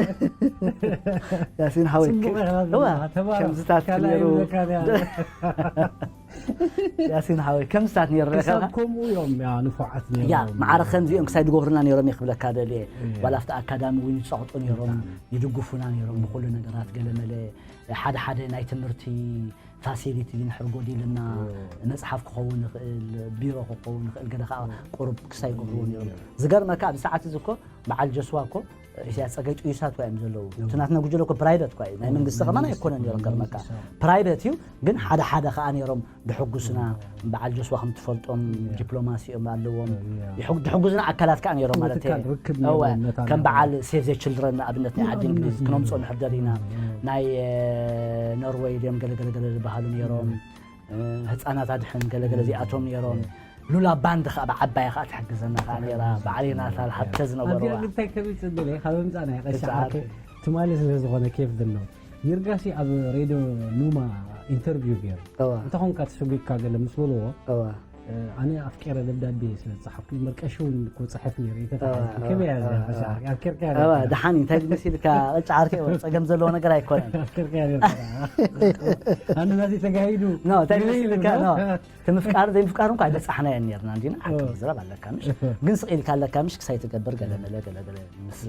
ያሲን ሓወይ፣ ጽቡቕ ኢኻ እወ፣ ዘለኻ፣ ተባረኽ። ከምዚታት ካልኣይ ነይሩ። ይብለካ እያ። ያሲን ሓወይ፣ ከምዚታት ነይሩ ክሳብ ረኸብካ። ከምኡ እዮም፣ ያ፣ ንፉዓት ነይሮም። ያ፣ ማዕረ ከምዚኦም ክሳይ ዝገብሩና ነይሮም እየ ክብለካ ደልየ። እየ። ዋላ ኣብቲ ኣካዳሚ እውን ይጸቕጡ ነይሮም፣ ብጣዕሚ። ይድግፉና ነይሮም ብኹሉ ነገራት፣ ገለ መለ ሓደ ሓደ ናይ ትምህርቲ ፋሲሊቲ እንድሕር ጎዲልና፣ እዎ። መጽሓፍ ክኸውን ይኽእል፣ ቢሮ ክኸውን ይኽእል፣ ገለ ከዓ እዎ። ቁሩብ ክሳይ ይገብርዎ ነይሮም። እዎ። ዝገርመካ፣ ኣብዚ ሰዓት እዚ እኮ በዓል ጀስዋ እኮ ኢሳያስ ጸጋይ ጥዩሳት እዮም ዘለዉ። እዎ። እቲ ናትና ጉጅለ እኮ ፕራይቨት እኮ እዩ። ናይ እዎ፣ መንግስቲ ናይ ከማን መንግስቲ ኣይኮነን ነይሮም፣ ኣይኮነን፣ ገርመካ። መንግስቲ። ፕራይቨት እዩ፣ ግን ሓደ ሓደ ከዓ ነይሮም ድሕጉስና። እዎ። በዓል ጀስዋ ከም ትፈልጦም እዎ። ዲፕሎማሲ እዮም ኣለዎም። እዎ። ይሕግ-፣ ድሕጉስና ኣካላት ከዓ ነይሮም ማለት ምትካል እዩ። ርክብ እወ፣ ነይሮም ነታ ከም ነታ በዓል ሴቭ ዘ ችልድረን ንኣብነት ናይ ዓዲ እዎ፣ እንግሊዝ እዎ። ክነምፅኦ ንሕደር ኢና። እዎ። ናይ፣ እ፣ ኖርወይ ድዮም ገለ ገለ ገለ ዝበሃሉ ነይሮም። እዎ። እ፣ ህፃናት ኣድሕን ገለ ገለ እዎ። እዚኣቶም ነይሮም። እዎ። ሉላ ባንድ ከዓ ብዓባያ ከዓ ትሕግዘና ከዓ ነይራ። እዎ። በዓል ዮናታን እዎ። ሓብተ ኣብ ዝነበርዋ። ገለ እንታይ ከብል ጽድል እየ፣ ካብ ምጻና እየ ቀሻ ክጻዓር። ዓርከይ። ትማሊ ስለ ዝኾነ ኬፍ ዘሎ። ይርጋሲ ኣብ ሬድዮ ኑማ ኢንተርቪው ገይሩ። እዋ። እንተኾንካ ተሰጒግካ ገለ ምስ በልዎ፣ እዋ። እ፣ ኣነ ኣፍቀረ ደብዳቤ ስለ ዝጸሓፍኩ እምበር ቀሺ እውን እኮ ጽሕፍ ነይረ፣ እዋ፣ ኣይተታሓዝኩ። እዋ፣ ከመይ እያ እዚኣ እዋ። ቀሻ ዓርከይ? ኣፍቂርካያ እዋ፣ ኔርካ። ደሓን እዩ። እንታይ ትመስል ኢልካ ቀሻ ዓርከይ? ጸገም ዘለዎ ነገር ኣይኮነን። ኣፍቂርካያ ኔርካ። ኣነ ናተይ ተጋሂዱ። ኖ፣ እንታይ ገለ ትመስል ኢሉ ኢልካ? ኖ። ኖ። እቲ ምፍቃር ዘይምፍቃር እንኳ ኣይበጻሕናዮን ኔርና እንዲና። ሓቂ እዎ። ምዝራብ ኣለካ ምሽ? እህ። ግን ስቕ ኢልካ ኣለካ ምሽ? ክሳይ ትገብር ገለ መለ ገለ ገለ ምስ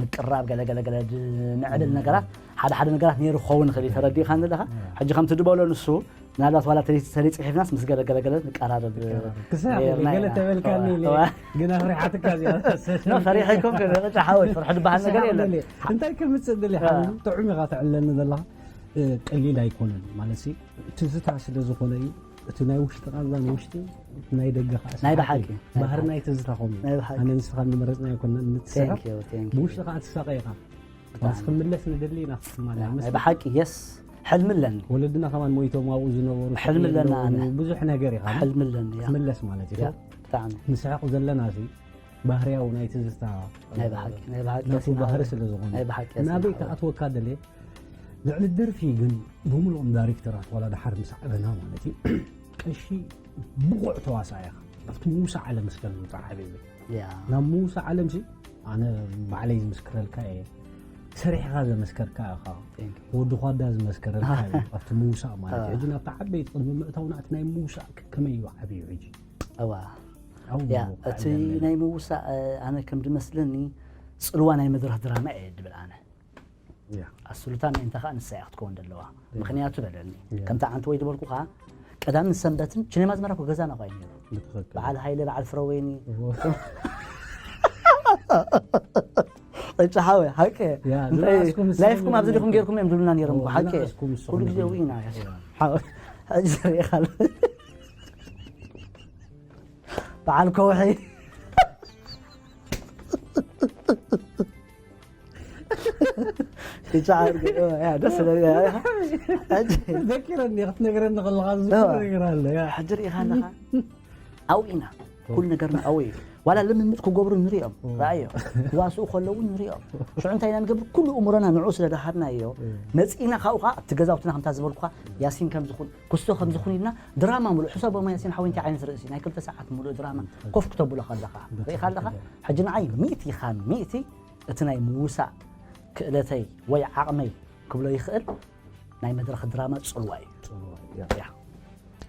ምቅራብ ገለ ገለ ገለ ድ-፣ ንዕብል እዎ። ነገራት፣ ሓደ ሓደ ነገራት ነይሩ ክኸውን ይኽእል እዩ፣ ተረዲእካኒ ኣለኻ? እዎ። ሕጂ ከምቲ ድበሎ ንሱ፣ ምናልባት ዋላ ተለይ-፣ ተለይ ጽሒፍናስ ምስ ገለ ገለ ገለ ንቀራረብ ይቀራረብ። ክሳብ ኔርና ገለ ኢና። ተበልካኒ እዎ። ኢለ፣ እዎ። ግን ኣፍሪሓትካ እዚኣ። ኖ፣ ፈሪሐ ኣይኮንኩን፣ ቅጫ ሓወይ፣ ፍርሒ ዝበሃል ነገር ክሳብ የለን። ገለ። እንታይ ከምጽእ ደሊ እዎ። ሓቢቢ፣ ጥዑም ኢኻ ተዕለኒ ዘለኻ። እ፣ ቀሊል ኣይኮነን። ማለትሲ፣ ትዝታ ስለ ዝኾነ እዩ። እቲ ናይ ውሽጥኻ እዛ ንውሽጢ፣ ናይ ደገ ኸኣ ናይ ሰሓቕ ብሓቂ፣ እዩ። ናይ ባህሪ ብሓቂ። ናይ ትዝታ ከምኡ እዩ። ናይ ብሓቂ። ኣነ ንስኻ እንመረጽናዮ ኣይኮነን፣ ንትስሕቕ፣ Thank you, thank you። ብውሽጥኻ ትሳቐ ኢኻ። ብጣዕሚ። በስ ክንምለስ ንደሊ ኢና፣ ማለት፣ ናይ ምስቲ ብሓቂ፣ የስ። ሕልሚ ኣለኒ። ወለድና ከማን ሞይቶም ኣብኡ ዝነበሩ ሕልሚ ኣለና፣ ኣለዉ፣ ኣነ። ብዙሕ ነገር ኢኻ። ሕልሚ ኣለኒ፣ ያ። ክትምለስ ማለት እዩ። ያ፣ ብጣዕሚ። ንስሕቕ ዘለና ሲ፣ ባህርያዊ ናይ ትዝታ ናይ ብሓቂ ናይ ብሓቂ ናቱ ያሲን ባህሪ ሓወይ። ስለ ዝኾነ ናይ ብሓቂ ናበይ ያሲን ሓወይ። ክኣትወካ ደልየ ልዕሊ ደርፊ ግን ብምልኦም ዳይሬክተራት ዋላ ድሓር ምስ ዓበና ማለት እዩ ቀሺ ብቑዕ ተዋሳእ ኢኻ ኣብቲ ምውሳእ ዓለም እስከ ንምፃእ ሓቢቢ ያ ናብ ምውሳእ ዓለም ሲ ኣነ ባዕለይ ዝምስክረልካ እየ ሰሪሕኻ ዘመስከርካ ኢኻ Thank you። ወዲ ኳዳ ዝመስከረልካ እዩ ኣብቲ ምውሳእ ማለት እዩ ኣዎ። ሕጂ ናብቲ ዓበይቲ ቅድሚ ምእታውና እቲ ናይ ምውሳእ ከመይ እዩ ዓብዩ ሕጂ እዋ ኣብኡ ያ ምውቃዕ እቲ ኣለና። ናይ ምውሳእ ኣነ ከም ዝመስለኒ ፅልዋ ናይ መድረኽ ድራማ እየ ድብል ኣነ ያ ኣስሉታ ምእንተ ከዓ ንሳ እያ ክትከውን ዘለዋ ምክንያቱ በለኒ ያ። ከምቲ ዓንቲ ወይ ዝበልኩኻ ቀዳምን ሰንበትን ችኔማ ዝመራኩ ገዛና ኳ እዩ ነይሩ ብትኽክል በዓል ሃይለ በዓል ፍረወይኒ እዎ። ጭሓወ ሓቂ ያ፣ ዝነኣስኩም ንስኹም ላይፍኩም ኣብዚ እዮም ዲኹም ገይርኩም እዮም ዝብሉና ነይሮም እዎ፣ ሓቂ ዝነኣስኩም ንስኹም ኩሉ ግዜ እዮም። ውኢና እዎ። ሕጂ ርኢኻል በዓል ከውሒ ይጨዓር ገ- ያ፣ ደስ ይለኒ። ሕጂ ዘኪረኒ ክትነግረኒ ከለካ እዋ። ዝዝክር ነገር ኣሎ ያ ሕጂ ርኢኻ ኣለኻ ኣብኡ ኢና ኩሉ ነገርና ኣብኡ እዩ ዋላ ልምምድ ክገብሩ ንሪኦም ረኣዮ ክዋስኡ ከለዉ ንሪኦም ሽዑ እንታይ ኢና ንገብር ኩሉ እምሮና ንዕኡ ስለ ደሃብናዮ መፂእና ካብኡ ከዓ ኣብቲ ገዛውትና ከምታ ዝበልኩካ ያሲን ከም ዝኹን ክስቶ ከም ዝኹን ኢልና ድራማ ሙሉእ ሕሰቦማ ያሲን ሓወይ እንታይ ዓይነት ርእሲ ናይ ክልተ ሰዓት ሙሉእ ድራማ ኮፍ ክተብሎ ከለኻ ርኢኻ ኣለኻ ሕጂ ንዓይ ሚእቲ ኢኻ ሚእቲ እቲ ናይ ምውሳእ ክእለተይ ወይ ዓቕመይ ክብሎ ይኽእል ናይ መድረኽ ድራማ ፅልዋ እዩ ፅልዋ፣ ያ። ያ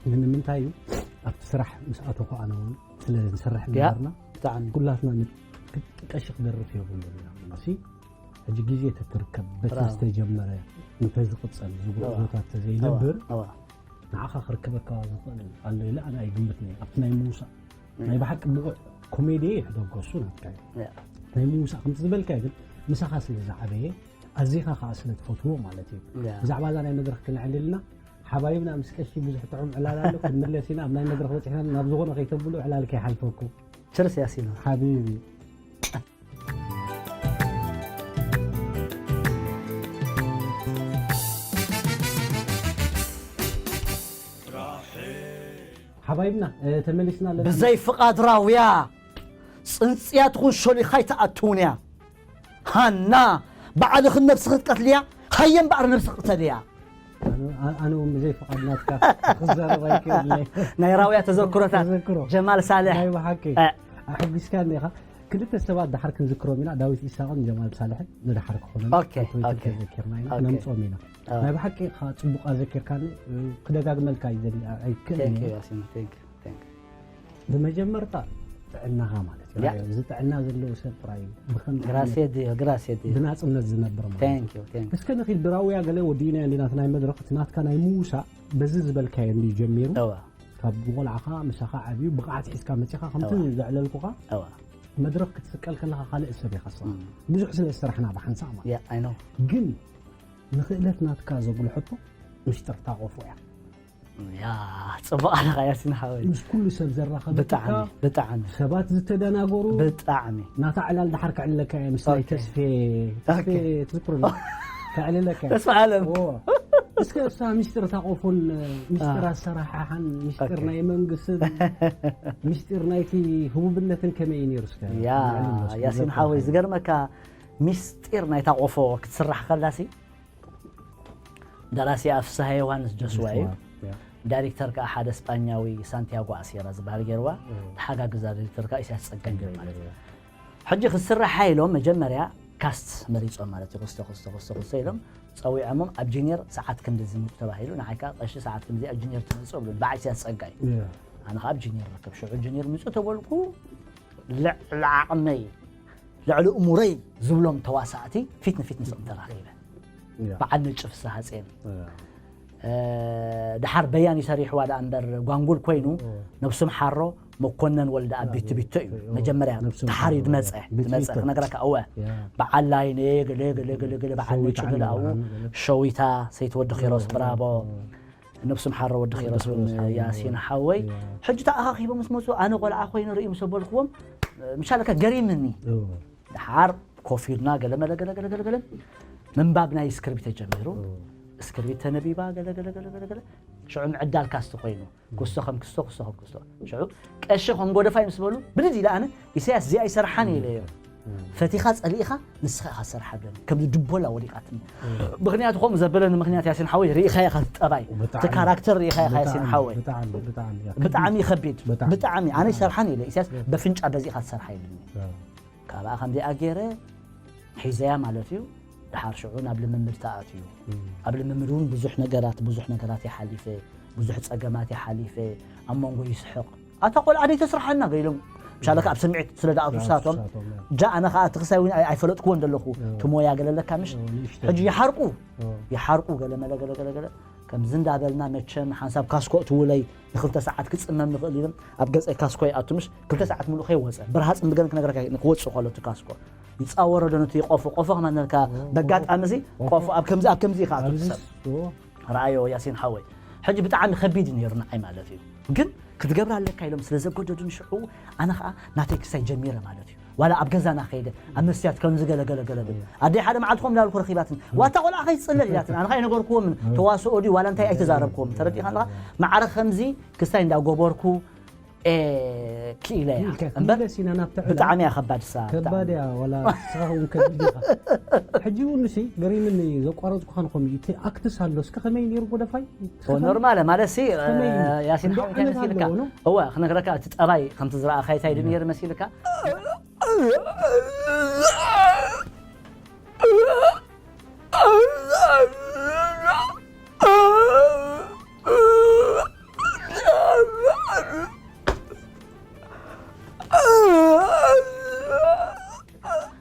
ግን ንምንታይ እዩ ኣብቲ ስራሕ ምስ ኣተኹ ኣነ እውን ስለ ንሰርሕ ያ ነበርና ብጣዕሚ ኩላትና ን- ቀሺ ክደርፍ የብሉን ኢና ሲ ሕጂ ግዜ ተትርከብ በቲ ብራቮ። ዝተጀመረ እንተዝቕፀል ዝጉዕዞታት ተዘይነብር እዋ ንዓኻ ክርከበካ ዝኽእል ኣሎ ኢለ ኣነ ኣይግምትን እየ ኣብቲ ናይ ምውሳእ ናይ ብሓቂ ብቑዕ ኮሜዲ ይሕደጎ እሱ ናትካ እዩ ያ ናይ ምውሳእ ከምቲ ዝበልካዮ ግን ምሳኻ ስለ ዝዓበየ ኣዚኻ ከዓ ስለ ትፈትዎ ማለት እዩ ያ ብዛዕባ እዛ ናይ መድረኽ ክነዕልልና ሓባይብና ምስ ቀሺ ብዙሕ ጥዑም ዕላል ኣሎ ክንምለስ ኢና ኣብ ናይ መድረኽ በፂሕና ናብ ዝኾነ ከይተብሉ ዕላል ከይሓልፈኩም ችርስ ያሲን ሓቢቢ ሓባይብና እ፣ ተመሊስና ኣለና ብዘይ ፍቓድ ራውያ ፅንፅያ ትኹን ሸሊኻ ኣይትኣትውን እያ ሃና ባዕልኽን ነብስኺ ትቀትልያ ሃየ እምበኣር ነብሲ ቅተልያ ኣነ- ኣነ እውን ብዘይ ፍቓድ ናትካ ክዛረብ ኣይክእልለይ ናይ ራውያ ተዘክሮታት ተዘክሮ። ጀማል ሳልሕ ናይ ብሓቂ እ። ኣሕጒስካኒ ኢኻ ክልተ ሰባት ድሓር ክንዝክሮም ኢና ዳዊት ኢሳቕን ጀማል ሳልሕን ንድሓር ክኾነና ኦኬ፣ ኣቶ ኦኬ። ዘኪርና ኢና ኦኬ። ነምፅኦም ኢና አ። ናይ ብሓቂ ኢኻ ፅቡቕ ኣዘኪርካኒ እ፣ ክደጋግመልካ ይደሊ ኣይክእልን Thank you እየ ያሲን thank you thank you ብመጀመርታ ጥዕናኻ ማለት እዩ ያ። እዚ ጥዕና ዘለዎ ሰብ ጥራይ እዩ ብኸምዚ ዓይነት ግራሴ ድዮ ግራሴ ድዮ ብናፅነት ዝነብር ማለት እዩ thank you thank you እስከ ንኺድ ብራውያ ገለ ወዲእና እንዲና እቲ ናይ መድረኽ እቲ ናትካ ናይ ምውሳእ በዚ ዝበልካዮ እንድዩ ጀሚሩ እዋ ካብ ቆልዓኻ ምሳኻ ዓብዩ ብቕዓት ሒዝካ መፂኻ ከምቲ እዋ። ዘዕለልኩኻ እዋ መድረኽ ክትስቀል ከለኻ ካልእ ሰብ ኢኻ ስኻ እም። ብዙሕ ስለ ዝሰራሕና ብሓንሳእ ማለት ያ ኣይ ነው ግን ንኽእለት ናትካ ዘጉልሐቶ ምሽጥር ታቆፎ እያ ያ ፅቡቅ ኣለካ ያሲን ሓወይ ምስ ኩሉ ሰብ ዘራኸበትካ ብጣዕሚ ብጣዕሚ ሰባት ዝተደናገሩ ብጣዕሚ ናታ ዕላል ድሓር ከዕልለካ እየ ምስ ናይ ኦኬ። ተስፌ ተስፌ ኦኬ። ትዝክሩ ከዕልለካ እየ ተስፋ ኣለም ኦ፣ እስከ እሳ ሚስጥር ታቆፎን ሚስጥር አ። ኣሰራሓሓን ሚስጥር ኦኬ። ናይ መንግስትን ሚስጥር ናይቲ ህቡብነትን ከመይ እዩ ነይሩ እስከ ያ ንዕልም እስከ ያሲን ዘርግሓ ሓወይ ሓይሉ። ዝገርመካ ሚስጢር ናይ ታቆፎ ክትስራሕ ከላሲ ደራሲኣ ፍስሃ ዮሃንስ ጆስዋ እዩ ያ። ዳይሬክተር ከዓ ሓደ ስጳኛዊ ሳንቲያጎ ኣሴራ ዝበሃል ገይርዋ እም። ተሓጋግዛ ዳይሬክተር ከዓ ኢሳያስ ፀጋይ ማለት እዩ ሕጂ ክስራሕ ኢሎም መጀመርያ ካስት መሪፆም ማለት እዩ ክስተ ክስተ ክስተ ክስተ ኢሎም ፀዊዖሞም ኣብ ጂኒየር ሰዓት ክንዲ ዝምፁ ተባሂሉ ንዓይ ከዓ ቀሺ ሰዓት ክንዲ ኣብ ጂኒየር ትመፁ ብሉ በዓል ኢሳያስ ፀጋይ ያ። ኣነ ከዓ ኣብ ጂኒየር ርከብ ሽዑ ጂኒየር ምፁ ተበልኩ ልዕሊ ዓቕመይ ልዕሊ እሙረይ ዝብሎም ተዋሳእቲ ፊት ንፊት ምስኦም ተራኺበ ያ። በዓል ነጭ ፍስሃ ሃፀን ያ። ድሓር በያኒ ሰሪሕዋ ደኣ እምበር ጓንጉል ኮይኑ ነብሱ ምሓሮ መኮነን ወልደ ኣብ ቢቱ ቢቶ እዩ መጀመርያ ነብሱ ተሓርዩ ምሓሮ ድመፀ ቢቱ ድመፀ ቢቶ። ክነግረካ እወ ያ። በዓል ላይነ ገለ ገለ ገለ ገለ በዓል ሸዊት ነጭ ዓሊ ገለ ኣብኡ ብርሃኑ ገለ። ሸዊታ ሰይተወዲ ኪሮስ ብራቦ ነብሱ ምሓሮ ወዲ ኪሮስ እውን ኪሮስ ሓወይ። ያሲን ሓወይ ያ። ሕጂ ተኣኻኺቦ ምስ መፁ ኣነ ቆልዓ ኮይነ ርእዩ ምስ ኣበልክዎም ምሻለካ ገሪምኒ ኦ። ድሓር ኮፍ ኢልና ገለመለ ገለገለገለገለ ምንባብ ናይ ስክሪፕት ተጀሚሩ ስክሪፕት ተነቢባ ገለገለገለገለ ሽዑ ምዕዳል ካስቲ ኮይኑ፣ ክሶ ከም ክሶ፣ ክሶ ከም ክሶ። ሽዑ ቀሺ ከም ጎደፋይ ምስ በሉ፣ ብድድ ኢለ ኣነ፣ "ኢሳያስ፣ እዚኣ ኣይሰርሓን እየ" ኢለዮ። ፈቲኻ ጸሊእኻ ንስኻ ኢኻ ትሰርሓ ብለኒ። ከምዚ ድቦላ ወዲቓትኒ። ምኽንያቱ ከምኡ ዘበለኒ ምኽንያት ያሲን ሓወይ ርኢኻዮ ኢኻ እቲ ጠባይ። እቲ ብጣዕሚ። ካራክተር ርኢኻዮ ኢኻ ያሲን ብጣዕሚ፣ ሓወይ። ብጣዕሚ፣ ብጣዕሚ፣ ያ። ብጣዕሚ ከቢድ። ከቢድ። ብጣዕሚ። ኣነ ያ። ኣይሰርሓን ኢለ። ኢሳያስ ያ። በፍንጫ በዚ ኢኻ ትሰርሓ ኢሉኒ። ያ። ካብኣ ከምዚኣ ገይረ ሒዘያ ማለት እዩ። ድሓር ሽዑ ናብ ልምምድ ተኣትዩ። እም። ኣብ ልምምድ እውን ብዙሕ ነገራት፣ ብዙሕ ነገራት እየ ሓሊፈ፣ ብዙሕ ጸገማት እየ ሓሊፈ። ኣብ መንጎ ይስሕቕ። "ኣታ ቆልዓ ደይ ተስርሓና" ገ ኢሎም። ምሻለካ ኣብ ስምዒት ስለ ደኣቱ ኣቱ ሳቶም። ሳቶም፣ ያ። ጃ ኣነ ኸኣ እቲ ክሳይ እውን ኣይ-፣ ኣይፈለጥክዎን ዘለኹ። ያ። እቲ ሞያ ገለ ኣለካ ምሽ? ያ፣ ንእሽተይ። ሕጂ ይሓርቁ። ያ። ይሓርቁ ገለ መለ ገለ ገለ ገለ። ከምዚ እንዳበልና መቸም ሓንሳብ ካስኮ እትውለይ ንክልተ ሰዓት ክጽመም ንኽእል ኢሎም ኣብ ገጸይ ካስኮ ይኣቱ ምሽ? ክልተ ሰዓት ሙሉእ ከይወጸ። ብርሃጽ ብገን ክነግረካ ክወጽእ ከሎ እቲ ካስኮ። ይጻወሮ ዶ ነቲ ቆፎ፣ ቆፎ ከማን ነልካ ኦ፣ በጋጣሚ እዚ ኦ፣ ቆፎ ኣብ ከምዚ፣ ኣብ ከምዚ ኢኻ ኣብዚ ሰብ። ኦ። ረኣዮ ያሲን ሓወይ። ሕጂ ብጣዕሚ ከቢድ እዩ ነይሩ ንዓይ ማለት እዩ። ግን ክትገብር ኣለካ ኢሎም ስለ ዘገደዱኒ ሽዑ ኣነ ኸኣ ናተይ ክሳይ ጀሚረ ማለት እዩ። ዋላ ኣብ ገዛና ከይደ ኣብ መስትያት ከምዚ ገለ ገለ ገለ ብል። ኣደይ ሓደ መዓልቲ ከምኡ እንዳበልኩ ረኺባትኒ። "ዋታ ቆልዓ ከይትጽለል" ኢላትኒ። ኣነ ኸኣ ኣይነገርኩዎምን። ተዋስኦ ድዩ ዋላ እንታይ ኣይተዛረብኩዎምን። ተረዲእካ ኣለኻ? ማዕረ ከምዚ ክሳይ እንዳጎበርኩ ኤ፣ ክኢለ እያ። ኢልካ እምበር ክትምለስ ኢና ናብቲ ዕላል። ብጣዕሚ እያ ከባድ እሳ፣ ከባድ ብጣዕሚ። እያ፣ ዋላ ንስኻ እውን ከቢድ ኢኻ። ሕጂ እውን ንሲ ገሪምኒ ዘቋረጽኩኻ ንኸምኡ እቲ ኣክትስ ኣሎ። እስከ ከመይ ነይሩ ጎደፋይ? እስከ ኦ፣ ከመይ? ኖርማል ማለት ሲ፣ ከመይ? እ፣ ያሲን እንዶ ሓወይ እንታይ ዓይነት መሲልካ? ኣለዎ፣ ኖ? እወ፣ ክነግረካ እቲ ጠባይ ከምቲ ዝረኣኻይ እንታይ ድዩ ነይሩ መሲልካ?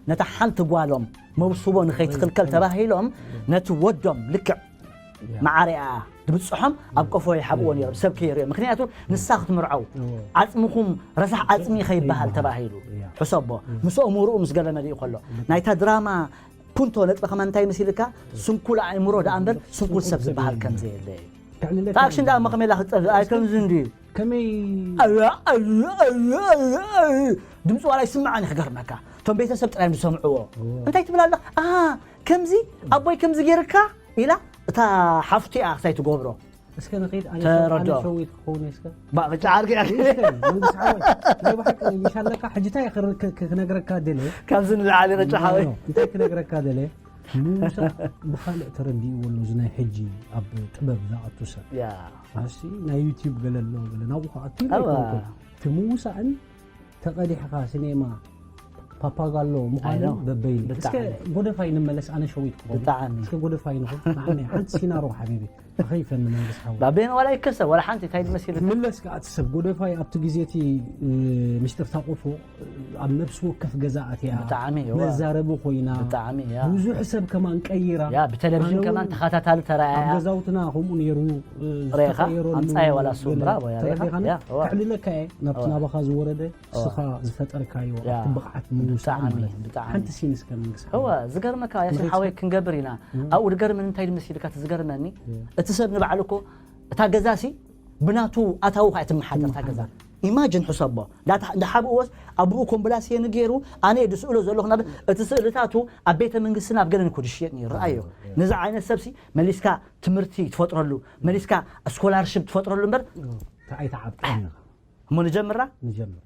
ነታ ሓንቲ ጓሎም መውስቦ ንኸይትኽልከል ተባሂሎም ነቲ ወዶም ልክዕ ያ። መዓርያ ድብጽሖም ኣብ ቆፎ ይሓብዎ ነይሮም፣ ሰብ ከይርእዮ። ምኽንያቱ ንሳ ክትምርዓው፣ እዎ። ዓጽምኹም ረሳሕ ዓጽሚ ከይበሃል ከይበሃል። ተባሂሉ። ያ። ሕሰቦ። ያ። ምስኦም ምርኡ ምስ ገለ መሊኡ ከሎ። ልክ። ናይታ ድራማ ፑንቶ ነጥቢ ከማን እንታይ መሲልካ? ስንኩል ኣእምሮ ደኣ እምበር ስንኩል ስንኩል ሰብ ሰብ ዝበሃል የለን። ከም ዘየለ እዩ። ክዕልለካ እታ ኣክሽን ደኣ እሞ ከመይ ኢላ ክትጸብእ? ኣይ ከምዚ እንድዩ። ከመይ ኣያ፣ ኣያ፣ ኣያ፣ ኣያ፣ ኣያ። ድምፂ ዋላ ይስምዓኒ ክገርመካ። እቶም ቤተሰብ ጥራይ እዮም ዝሰምዕዎ። እዎ። እንታይ ትብል ኣለኻ? ኣሃ፣ ከምዚ ኣቦይ ከምዚ ገይርካ ኢላ እታ ሓፍቱ እያ ክሳይ ትገብሮ። እስከ ንኸይድ፣ ኣነ ተረድኦ። ኣነ ሸዊት ክኸውን እስከ። ባ፣ ቅጫ ዓርኪ፣ ዓርኪ። እስከ፣ መንግስቲ ሓወይ፣ ናይ ብሓቂ ምሽ ኣለካ፣ ሕጂ እንታይ ክር-፣ ክ-፣ ክ-፣ ክነግረካ ደልየ? ካብዚ ንላዕሊ ቅጫ ሓወይ። ኖ፣ ኖ፣ እንታይ ክነግረካ ደልየ? ምውሳእ ብኻልእ ተረዲእዎ ኣሎ፣ እዚ ናይ ሕጂ ኣብ ጥበብ ዝኣቱ ሰብ። ያ። ኣሲ ናይ ዩቲዩብ ገለ ኣሎ፣ ገለ ናብኡ ክኣቱ ኢለ ኣዋ። ኣይኮንኩን። እቲ ምውሳእን ተቐዲሕኻ ሲኔማ ፓፓጋሎ ምዃንን ኣይ ኖ። በበይኑ። እስከ ብጣዕሚ። ጎደፋይ ንመለስ፣ ኣነ ሸዊት ክኸውን። ብጣዕሚ። እስከ ጎደፋይ ንኹን። ንዓኒ ሓንቲ ሲናሮ ሓቢቢ። ኣኸይፈኒ መንግስቲ ሓወይ። ባቤን ዋላ ይከሰብ፣ ዋላ ሓንቲ እንታይ መሲሉ? ክምለስ ከኣ እቲ ሰብ ጎደፋይ ኣብቲ ግዜ እቲ፣ እ፣ ሚስጥር ታቆፎ፣ እ፣ ኣብ ነብሲ ወከፍ ገዛ ኣትያ። ብጣዕሚ፣ እዋ። መዛረቢ ኮይና። ብጣዕሚ፣ ያ። ብዙሕ ሰብ ከማን ቀይራ። ያ፣ ብቴሌቪዥን ኣነ ከማን እውን ተኸታታሊ ተራእያ። ኣብ ገዛውትና ከምኡ ነይሩ፣ እ፣ ሬኻ ዝተቐየረሉ ኣምጻየ ዋላ እሱ፣ ገለ ብራቮ፣ ያ፣ ሬኻ። ተረዲኻኒ? ያ፣ እዋ። ከዕልለካ እየ፣ ናብቲ እዋ። ናባኻ ዝወረደ፣ እዋ። እስኻ ዝፈጠርካዮ፣ ያ። ኣብቲ ብቕዓት ምውሳእ ብጣዕሚ፣ ማለት እዩ። ብጣዕሚ። ሓንቲ ሲን እስከ መንግስቲ እዋ፣ ሓወይ። ዝገርመካ፣ ያሲን ክንደይ ሓወይ፣ እስከ? ክንገብር ኢና። እም። ኣብኡ ዝገርመኒ እንታይ ድመሲልካ፣ እቲ ዝገርመኒ፣ እም። እቲ ሰብ ንባዕሉ እኮ፣ እታ ገዛሲ ብናቱ ኣታዊ ኸኣ ትመሓደር እታ ገዛ። ትመሓደር። ኢማጅን ሕሰቦ። ዳታ-፣ እንዳሓብእዎስ ኣቡኡ ኮምብላስየን ገይሩ፣ ኣነ እየ ዝስእሎ ዘለኹ ናብ፣ እቲ ስእልታቱ ኣብ ቤተ መንግስትን ኣብ ገለን እኮ ዝሽየጥ ነይሩ። ረኣዮ። እም። ነዚ ዓይነት ሰብሲ መሊስካ ትምህርቲ ትፈጥረሉ፣ መሊስካ ስኮላርሽፕ ትፈጥረሉ እምበር። እም። እንታይ ኣይተዓብጥን ኢኻ። እሞ ንጀምራ? ንጀምር።